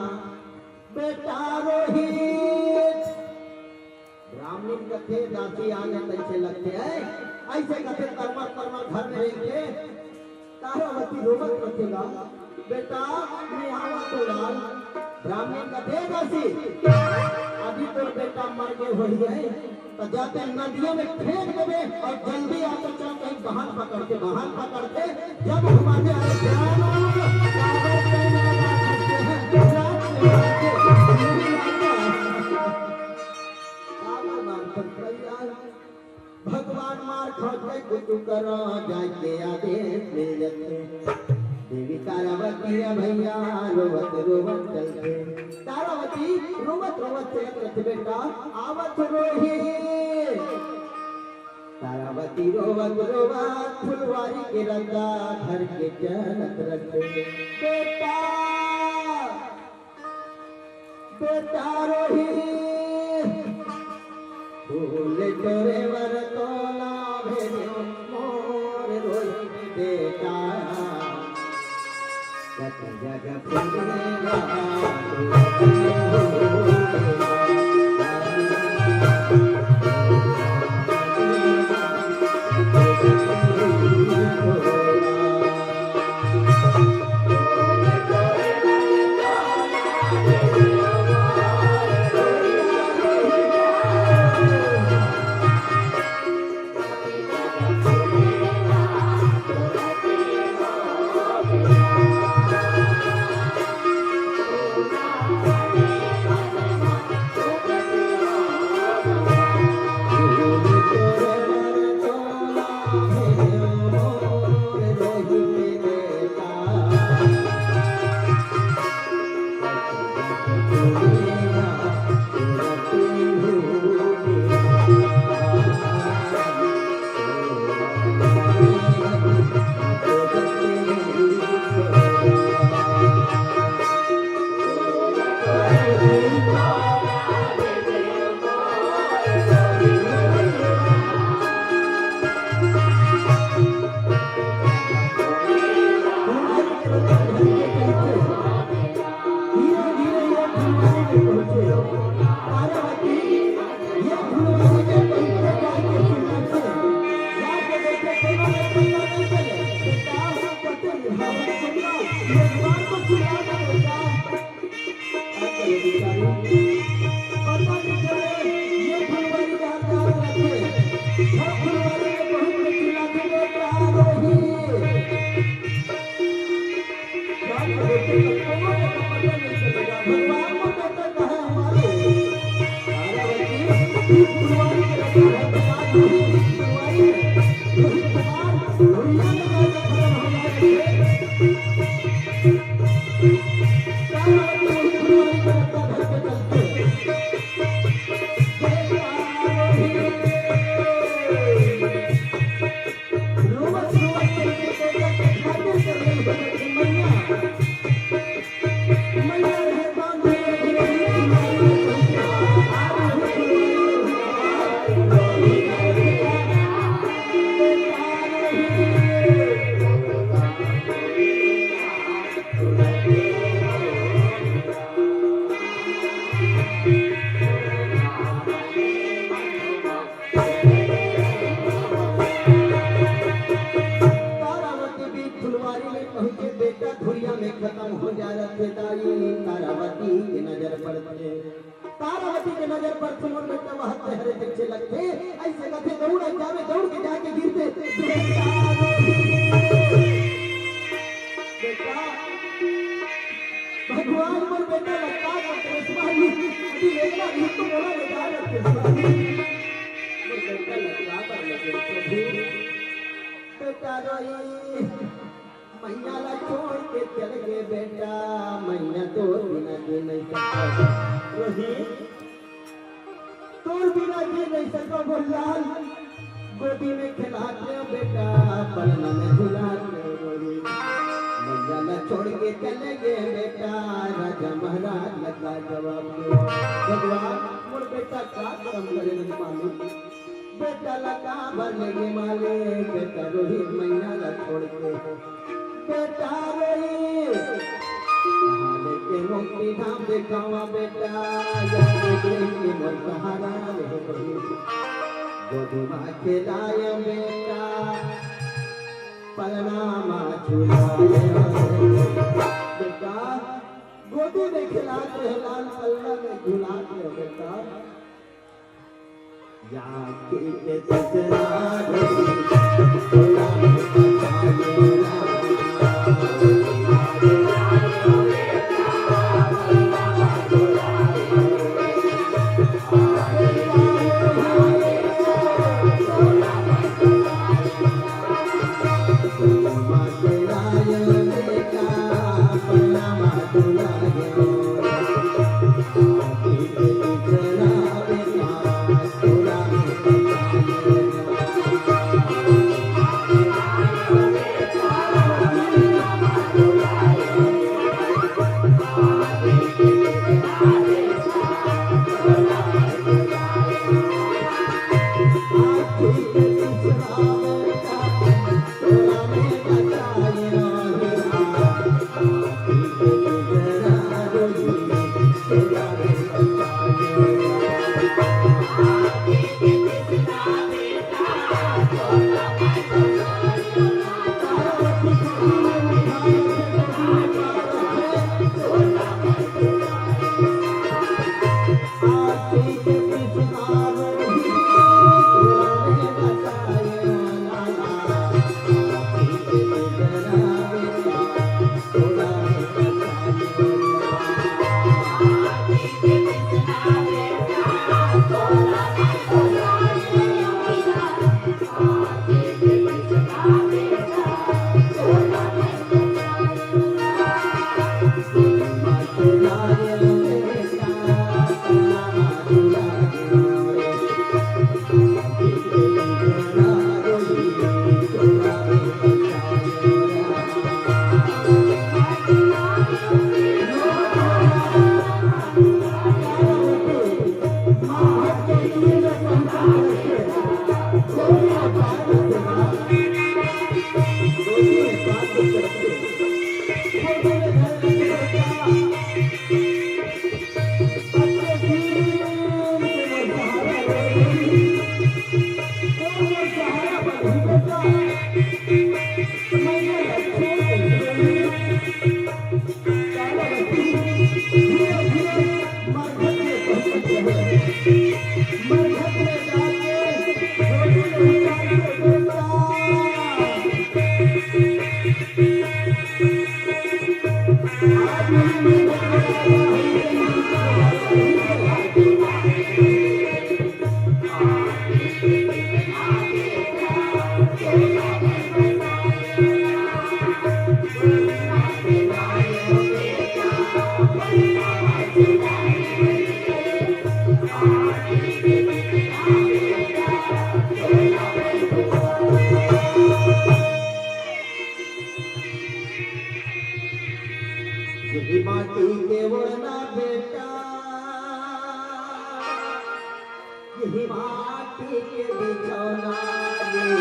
बेटा रोहित।" ब्राह्मणी कथे, "दासी आ गे तइसे लगथे है।" अइसे कथे, तरमर तरमर घर में रहिथे। तारावती रोवत रथे गा, "बेटा, मैं आवा तो लाल।" ब्राह्मणी कथे, "दासी, अभी तोर बेटा मर गे होही है, त जाते नदिया में फेंक देबे अउ जल्दी आ तो चल, कहीं बहान पकड़थे, बहान पकड़थे।" जब हम आते हैं, "अरे जान, काबर तैं मेरा बात करते हैं? रात में आके मेरी माता।" काबर मार पकड़ यार? भगवान मार खा के कुछ करा जाके आदेश मिल जथे। देवी तारावती रे भैया रोवत रोवत चलथे। तारावती रोवत रोवत चलत रथे, "बेटा आवत रोही।" तारावती रोवत रोवत फुलवारी के रद्दा धर के चलत रथे। बेटा बेटा रोही, फूल तोरे बर तोला भेजो मोर रोही बेटा। कत जग फूल भगवान को चिल्ला के बोलता, "अरे बेचारी, पता नहीं चले, ये फुलवारी कहाँ कहाँ रखे, वो फुलवारी में बहुत में चिल्ला के बोल रहा है, रोही।" क्या करोगे? तो कौन है? पता नहीं चलेगा। भगवान को कहता है हमारे, पार्वती, ये फुलवारी के रखा है, भगवान, ये फुलवारी है। ये भगवान, दुनिया में जाके खत्म हो जाएंगे। तारावती भी फुलवारी में पहुंचे, बेटा धुरिया में खत्म हो जा रहे। ताई तारावती के नजर पड़ते, तारावती के नजर पड़ते, मोर बेटा वहां चेहरे पीछे लगते, ऐसे कथे दौड़ जावे, दौड़ के जाके गिरते। बेटा, बेटा, भगवान मोर बेटा लटका कर कृष्णा जी, अभी लेना भी तो बोला बेटा कृष्णा जी। मोर बेटा लटका कर लगे प्रभु। बेटा रोई, मैया ला छोड़ के चल गे बेटा, मैया तोर बिना जी नहीं सकता। रोही, तोर बिना जी नहीं सको बोल लाल, गोदी में खिलात रहे बेटा, पलना में झुलात रहे रोही। मैया ला छोड़ के चले गे बेटा, राजा महाराज लगा जवाब दे। भगवान, मोर बेटा का करम करे नहीं मालूम। बेटा ला का बर लेगे माले, बेटा रोही मैया ला छोड़ के। बेटा रोई, कहाँ लेके मोती धाम देखावा बेटा, या देख के मोर सहारा रे रोई। गोदी मा खेलाय बेटा, पलना मा झुलाय बेटा, गोदी में खिलात रहे लाल, पलना में झुलात रहे बेटा। यही माटी के ओढ़ना बेटा, यही माटी के बिछौना, ये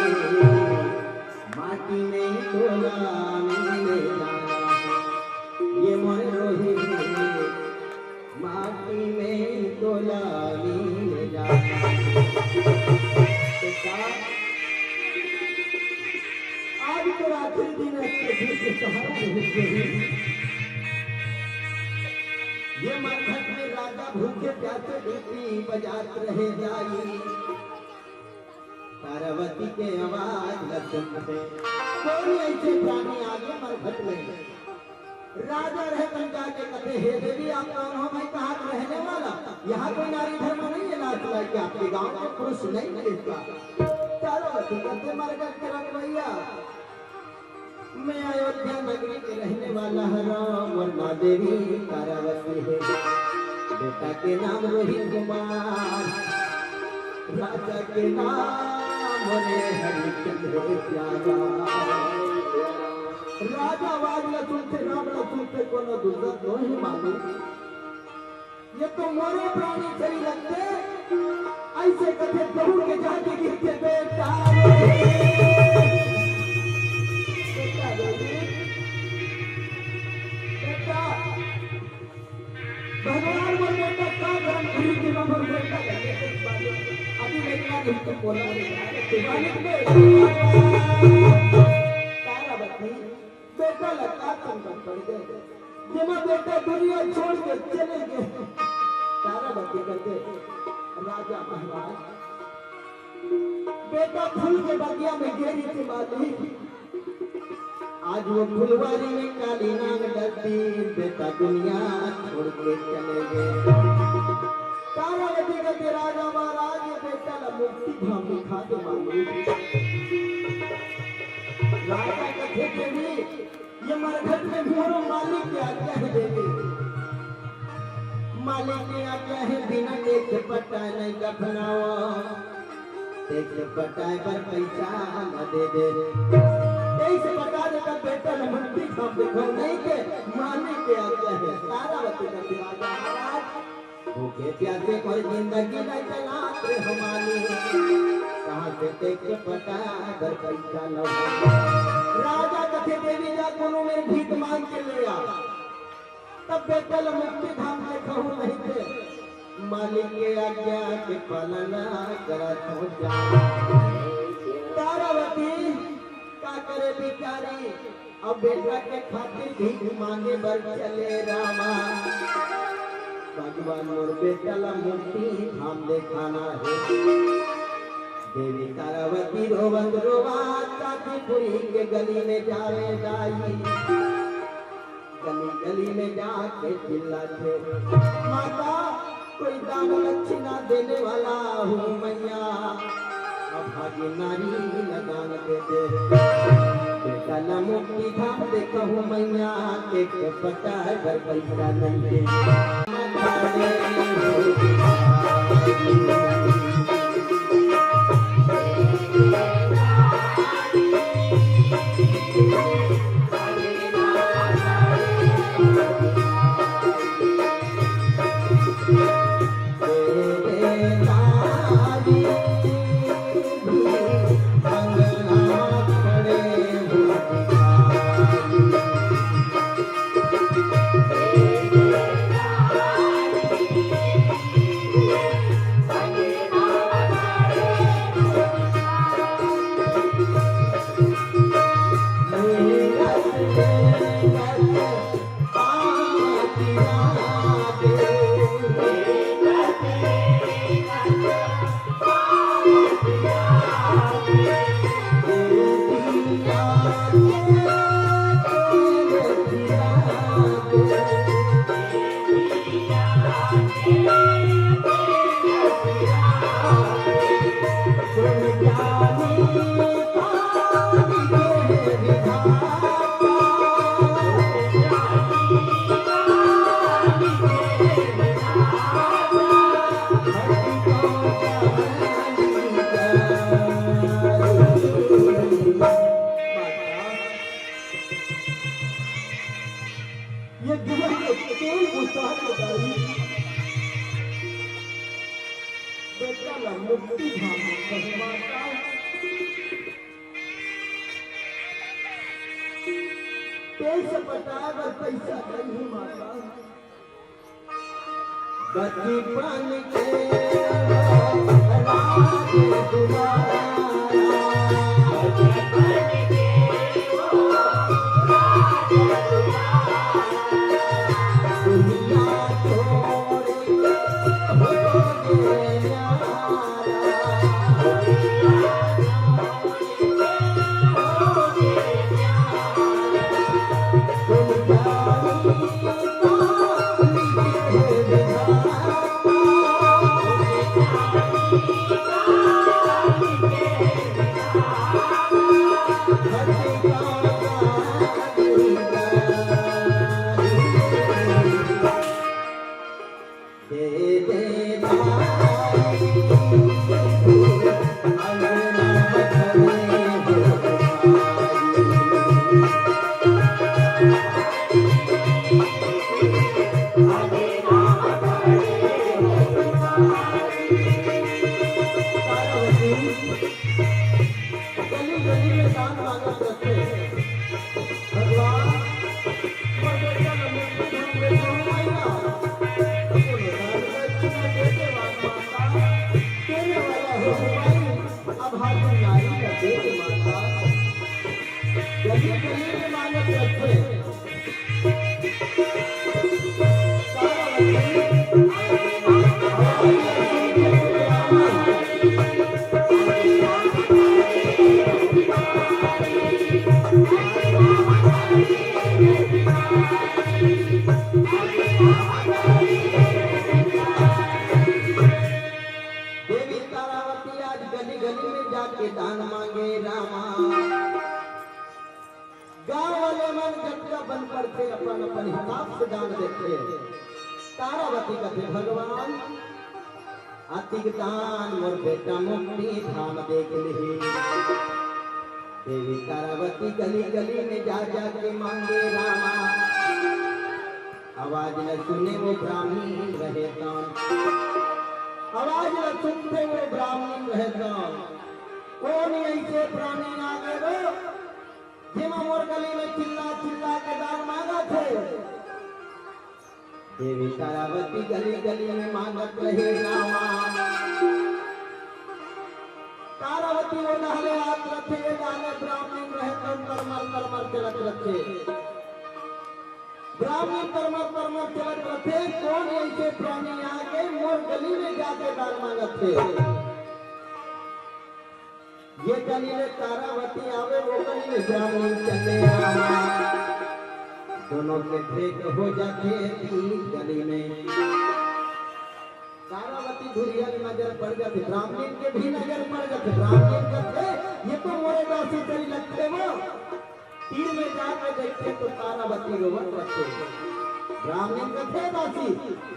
माटी में तोला मिल जाना, ये मोर रोहिणी, माटी में तोला मिल जाना। बेटा, आज तो आखिरी दिन है, इसके बीच के सहारा बहुत जरूरी। ये मरघट में राजा भूखे प्यासे बीड़ी बजात रहे दाई। तारावती के आवाज ल सुनथे, कोई ऐसे प्राणी आगे मरघट में। राजा रहे तन जाके कथे, "हे देवी, आप कौन हो भाई, कहाँ के रहने वाला? यहाँ कोई नारी धर्म नहीं है, लाज लाज के आपके गांव के पुरुष नहीं मिलता।" तारावती कथे, "मरघट के रखवैया, मैं अयोध्या नगरी के रहने वाला हरौं, मोर नाम देवी तारावती हे। बेटा के नाम रोहित कुमार, राजा के नाम रे हरिचंद्र प्यारा।" राजा आवाज ल सुनथे, नाम ल सुनथे, कोनो दूसर नोहे मालूम। ये तो मोरे प्राणी सही लगथे, ऐसे कथे दौड़ के जाके गिरथे बेटा। बेटा रे, बेटा, भगवान मोर बेटा का करम घुरी के मोर बेटा लगे। अभी लेकिन आज हमको बोला नहीं, मालिक ने तारावती बेटा ला का संकट पड़ गए, जेमा बेटा दुनिया छोड़ के चले गए। तारावती कथे, "राजा महाराज, बेटा फूल के बगिया में गे रहिथे मालिक, आज वो फुलवारी में काली नांग डरती, बेटा दुनिया छोड़ के चले गए।" तारावती कथे, "राजा महाराज, ये बेटा ला मुक्ति धाम दिखा दे मालिक।" राजा कथे, "देवी, ये मरघट में मोरो मालिक के आज्ञा हे देवी। मालिक के आज्ञा हे, बिना टेक्स पटाए नहीं दफनावा। टेक्स पटाए बर पैसा न दे दे। टेक्स पटा दे तब बेटा ल मुक्ति धाम देखो, नहीं के मालिक के आज्ञा हे।" तारावती कथे, "राजा महाराज, भूखे प्यासे मोर जिंदगी नहीं चलात रे हो मालिक, कहाँ से टेक्स पटाए बर पैसा लाऊं?" राजा कथे, "देवी जा कोनो मेर भीख मांग के ले आ, तब बेटा ल मुक्ति धाम देखाहूं, नहीं ते मालिक के आज्ञा के पालना करत हो जा।" तारावती का करे बिचारी, अब बेटा के खातिर भीख मांगे बर चले रामा। भगवान मोर बेटा ला मुक्ति धाम देखाना हे। देवी तारावती रोवत रोवत काशीपुरी के गली में जावे दाई। गली गली में जाके चिल्लाथे, "माता, कोई दान दक्षिणा देने वाला हो मैया, अभागी नारी ल दान दे दे। बेटा ला मुक्ति धाम देखाहूं मैया, टेक्स पटाए बर पैसा नहीं दे।" ये दुनिया के तेल बुता के दाई, बेटा ला मुक्ति धाम में कहवाता। तेल से पटाए बर पैसा नहीं माता। बचपन के राज दुलारा, बचपन के राज दुलारा, दुनिया छोड़ के हो गे न्यारा। गली गली में दान मांगत रथे। भगवान, मोर बेटा ल मुक्ति धाम ले जाओ माई ना। कोनो दान दक्षिणा दे के मांग माता, देने वाला हो माई, अभागी नारी का दे के मांगता। गली गली में मांगत रथे। देवी तारावती आज गली गली में जाके दान मांगे रामा। गांव वाले मन जतका बन पड़थे, अपन अपन हिसाब से दान देथे। तारावती कथे, भगवान, अतिक दान मोर बेटा मुक्ति धाम देख लिही। देवी तारावती गली गली में जा जा के मांगे रामा। आवाज ल सुने वो ब्राह्मणी रहे तौन, आवाज ल सुनते वो ब्राह्मणी रहे तौन। कोन ऐसे प्राणी आ गए वो, जेमा मोर गली में चिल्ला चिल्ला के दान मांगत हे। देवी तारावती गली गली में मांगत रहे रामा। तारावती वो डहले आत रथे, ये डहले ब्राह्मणी रहे तौन तरमर तरमर चलत रथे। ब्राह्मणी तरमर तरमर चलत रथे, कोन ऐसे प्राणी आके मोर गली में जाके दान मांगत हे। ये गली ले तारावती आवे, वो गली ले ब्राह्मणी चले आवा। दोनों के भेंट हो जाथे तीन गली में। तारावती धुरिया के नजर पड़ जाथे, ब्राह्मणी के भी नजर पड़ जाथे। ब्राह्मणी कथे, ये तो मोरे दासी तरी लगथे वो। तीर में जाके देखथे तो तारावती रोवत रथे। ब्राह्मणी कथे, दासी,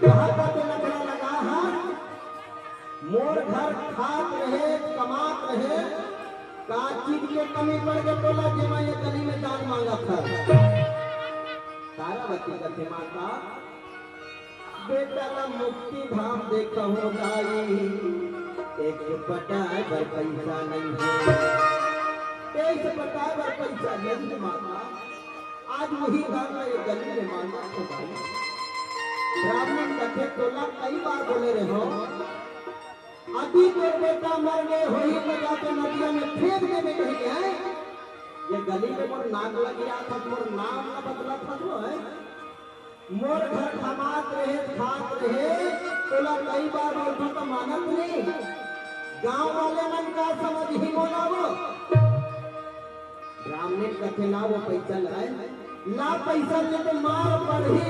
कहाँ का तो नखरा लगा हा? मोर घर खात रहे, कमात रहे, का चीज के कमी पड़ गे तोला, जेमा ये गली में दान मांगत हस? तारावती कथे, माता, बेटा ला मुक्ति धाम देखहूँ दाई, एक पटाए बर पैसा नहीं है, एक पटाए बर पैसा नहीं है माता। आज वही दान ला ये गली में मांगत हूँ दाई। ब्राह्मणी कथे, तोला कई बार बोले रहे हो, अभी तोर बेटा मर गए होही तो जाके नदिया में फेंक देबे कहिके है। ये गली में मोर नाक लग गया था, मोर नाम ना बदला था तो है। मोर घर कमात रहे, खात रहे, तोला कई बार बोलथों तो मानत नहीं। गांव वाले मन का समझही मोला वो। ब्राह्मणी कथे, ला वो पैसा लाए, ला पैसा ले तो मार पड़ही,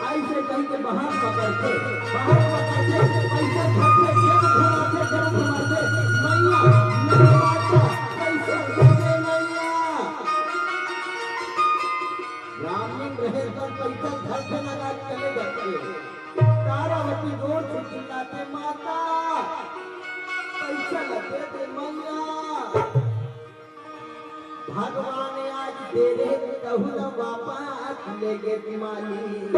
ऐसे कहिके बाहर पकड़थे, बाहर पकड़थे, पैसा झपके, जेब घुमाथे, जेब घुमाथे, मैया, नहीं मारता, पैसा दे दे मैया। ब्राह्मणी रहे तब पैसा झट से लगा के चले जाथे। तारावती जोर से चिल्लाथे, माता, पैसा ला दे दे मैया। भगवान आज तेरे तहु ल वापस लेगे मालिक।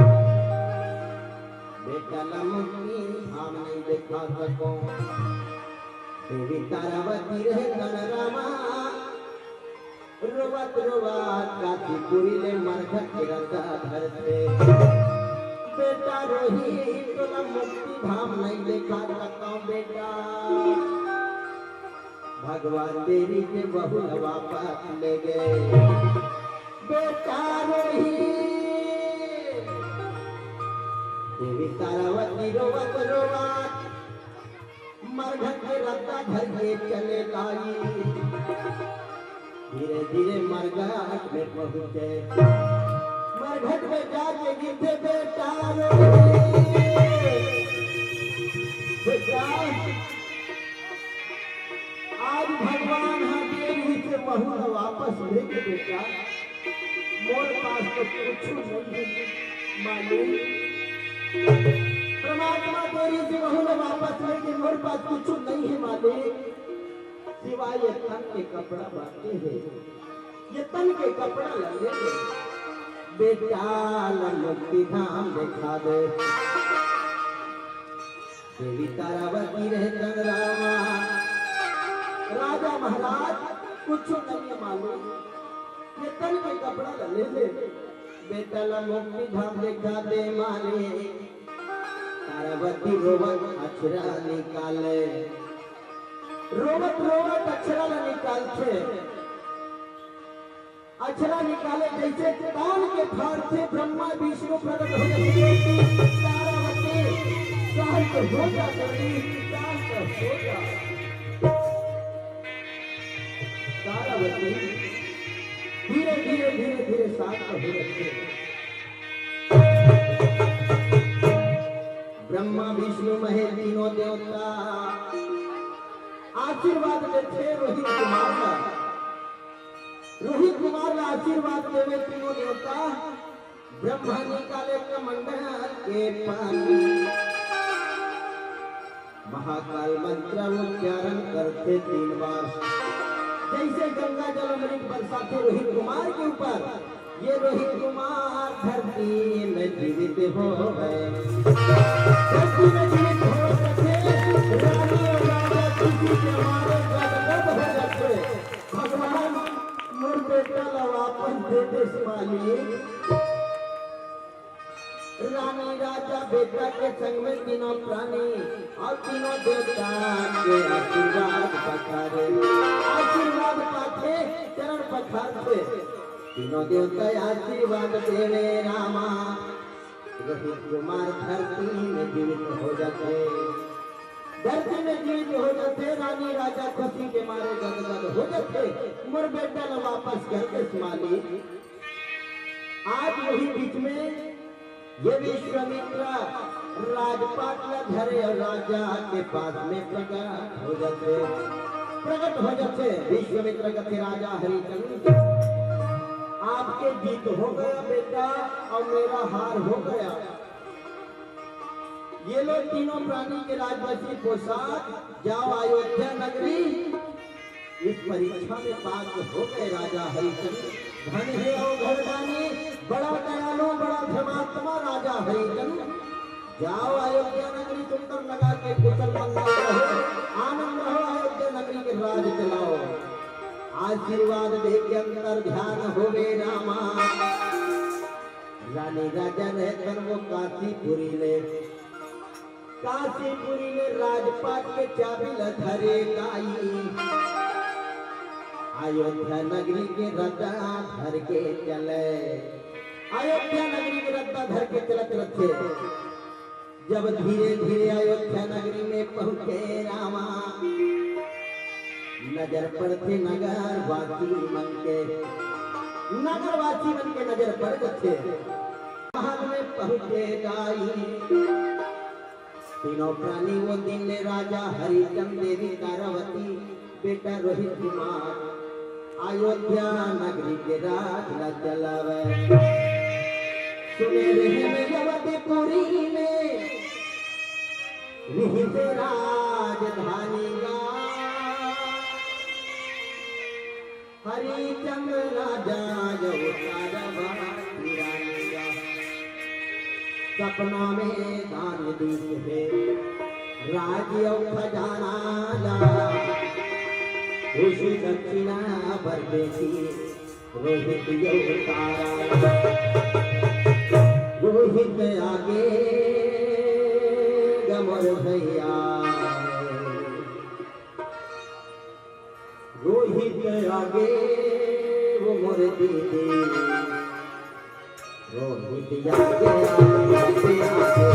बेटा ल मुक्ति धाम नहीं देखा सको। देवी तारावती रहे तन रामा। रोवत रोवत काशीपुरी ले मरघट के रद्दा धरथे। बेटा रोही तोला मुक्ति धाम नहीं देखा सकता बेटा। भगवान देरी के बहू ल वापस लेगे। बेटा रोही देवी तारावती रोवत रोवत मरघट के रद्दा धर के चले लाई। धीरे धीरे मरघट में पहुंचे। मरघट में जाके गिरथे बेटा रो। बेटा, आज भगवान हा देरी से बहू ला वापस लेगे बेटा। मोर पास तो कुछ नहीं है मालिक। परमात्मा देरी से बहू ला वापस लेगे, मोर पास कुछ नहीं है मालिक, सिवाय ये तन के कपड़ा बाकी है। ये तन के कपड़ा ला लेगे। बेटा ला मुक्ति धाम देखा दे। देवी तारावती रहे तन रामा। राजा महाराज कुछ नहीं मालूम, ये तन के कपड़ा ला लेगे। बेटा ला मुक्ति धाम देखा दे मालिक। तारावती रोवत अछरा निकाले। रोवत रोवत अछरा ला निकालथे। अछरा निकाले जैसे तान के फाड़थे, ब्रह्मा विष्णु प्रकट हो जाथे। तारावती शांत हो जा, शांत हो जा। तारावती धीरे धीरे धीरे धीरे शांत हो जाथे। ब्रह्मा विष्णु महेश तीनों देवता आशीर्वाद देथे रोहित कुमार ला। रोहित कुमार ला आशीर्वाद देवे तीनों देवता। ब्रह्मा निकाले कमंडल के पानी। महाकाल मंत्र उच्चारण करथे तीन बार। जैसे गंगा जल अमृत बरसाथे रोहित कुमार के ऊपर, ये रोहित कुमार धरती में जीवित हो गए। धरती में जीवित हो गए। रानी और राजा खुशी के मारे गदगद हो जाते। भगवान मोर बेटा ला वापस दे दे मालिक। रानी राजा बेटा के संग में तीनों प्राणी और तीनों देवता के आशीर्वाद पखारे। आशीर्वाद पाथे, चरण पखारथे। तीनों देवता आशीर्वाद देवे रामा। रोहित कुमार धरती में जीवित हो जाथे। धरती में जीवित हो जाथे। रानी राजा खुशी के मारे गदगद हो जाथे। मोर बेटा ला वापस कर दे मालिक। आज वही बीच में ये विश्वामित्र राजपाट ला धरे और राजा के पास में प्रकट हो जाथे। प्रकट हो जाथे। विश्वामित्र कथे, राजा हरिचंद, आपके जीत हो गया बेटा और मेरा हार हो गया। ये लो तीनों प्राणी के राजवंशी पोशाक, जाओ अयोध्या नगरी। इस परीक्षा में पास हो गए राजा हरिचंद। धन हे अवघड़दानी, बड़ा दयालु, बड़ा धर्मात्मा राजा हरिचंद। जाओ अयोध्या नगरी, सुंदर लगा के कुशल मंगल रहो, आनंद रहो, अयोध्या नगरी के राज चलाओ। आशीर्वाद दे के अंतर ध्यान होवे रामा। रानी राजा रहे तन वो काशीपुरी ले, काशीपुरी ले राजपाट के चाबी ल धरे दाई। अयोध्या नगरी के रद्दा धर के चले, अयोध्या नगरी के रद्दा धर के चलत रथे। जब धीरे धीरे अयोध्या नगरी में पहुंचे रामा, नजर पड़थे नगरवासी मन के, नगरवासी मन के नजर पड़ जाथे। महल में पहुंचे दाई, तीनों प्राणी वो दिन ले राजा हरिचंद, देवी तारावती, बेटा रोहित कुमार अयोध्या नगरी के राज ला चलावे। सुने रहे में अवधपुरी में रिहिसे राजधानी गा। हरिचंद राजा अवतार बा तिरंगा। सपना में दान दीस हे राज अउ खजाना ला। उही दक्षिणा बर बेटी रोहित अवतार। रोहित आगे ग मोर भैया, रोहित आगे वो मोर दीदी, रोहित आगे, आगे, आगे, आगे।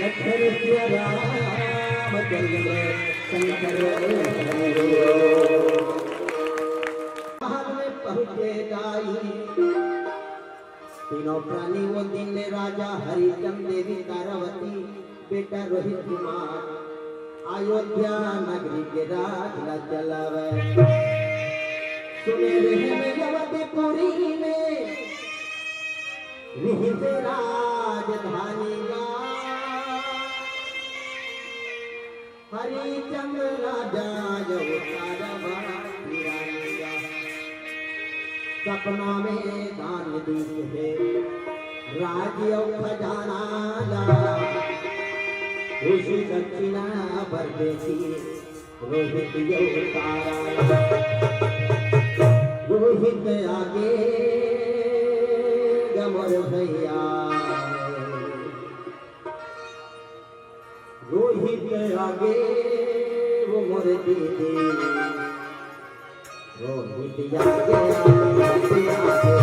लखन सिया राम चंद्र शंकर महल में पहुँचे जाई। तीनों प्राणी वो दिन ले राजा हरिचंद देवी तारावती बेटा रोहित कुमार। अयोध्या नगरी के राज ला चलावय। सुने रेहे में अवधपुरी में रिहिस राजधानी गा। हरिचंद राजा अवतार बा पिरानी गा। सपना में दान दीस हे राज अउ खजाना ला, उही दक्षिणा बर देसी रोहित अवतार ला। रोहित आगे ग मोर भैया, रोहित आगे वो मोर दीदी, रोहित आगे, आगे, आगे, आगे।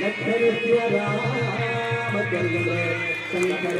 लखन सिया राम चंद्र शंकर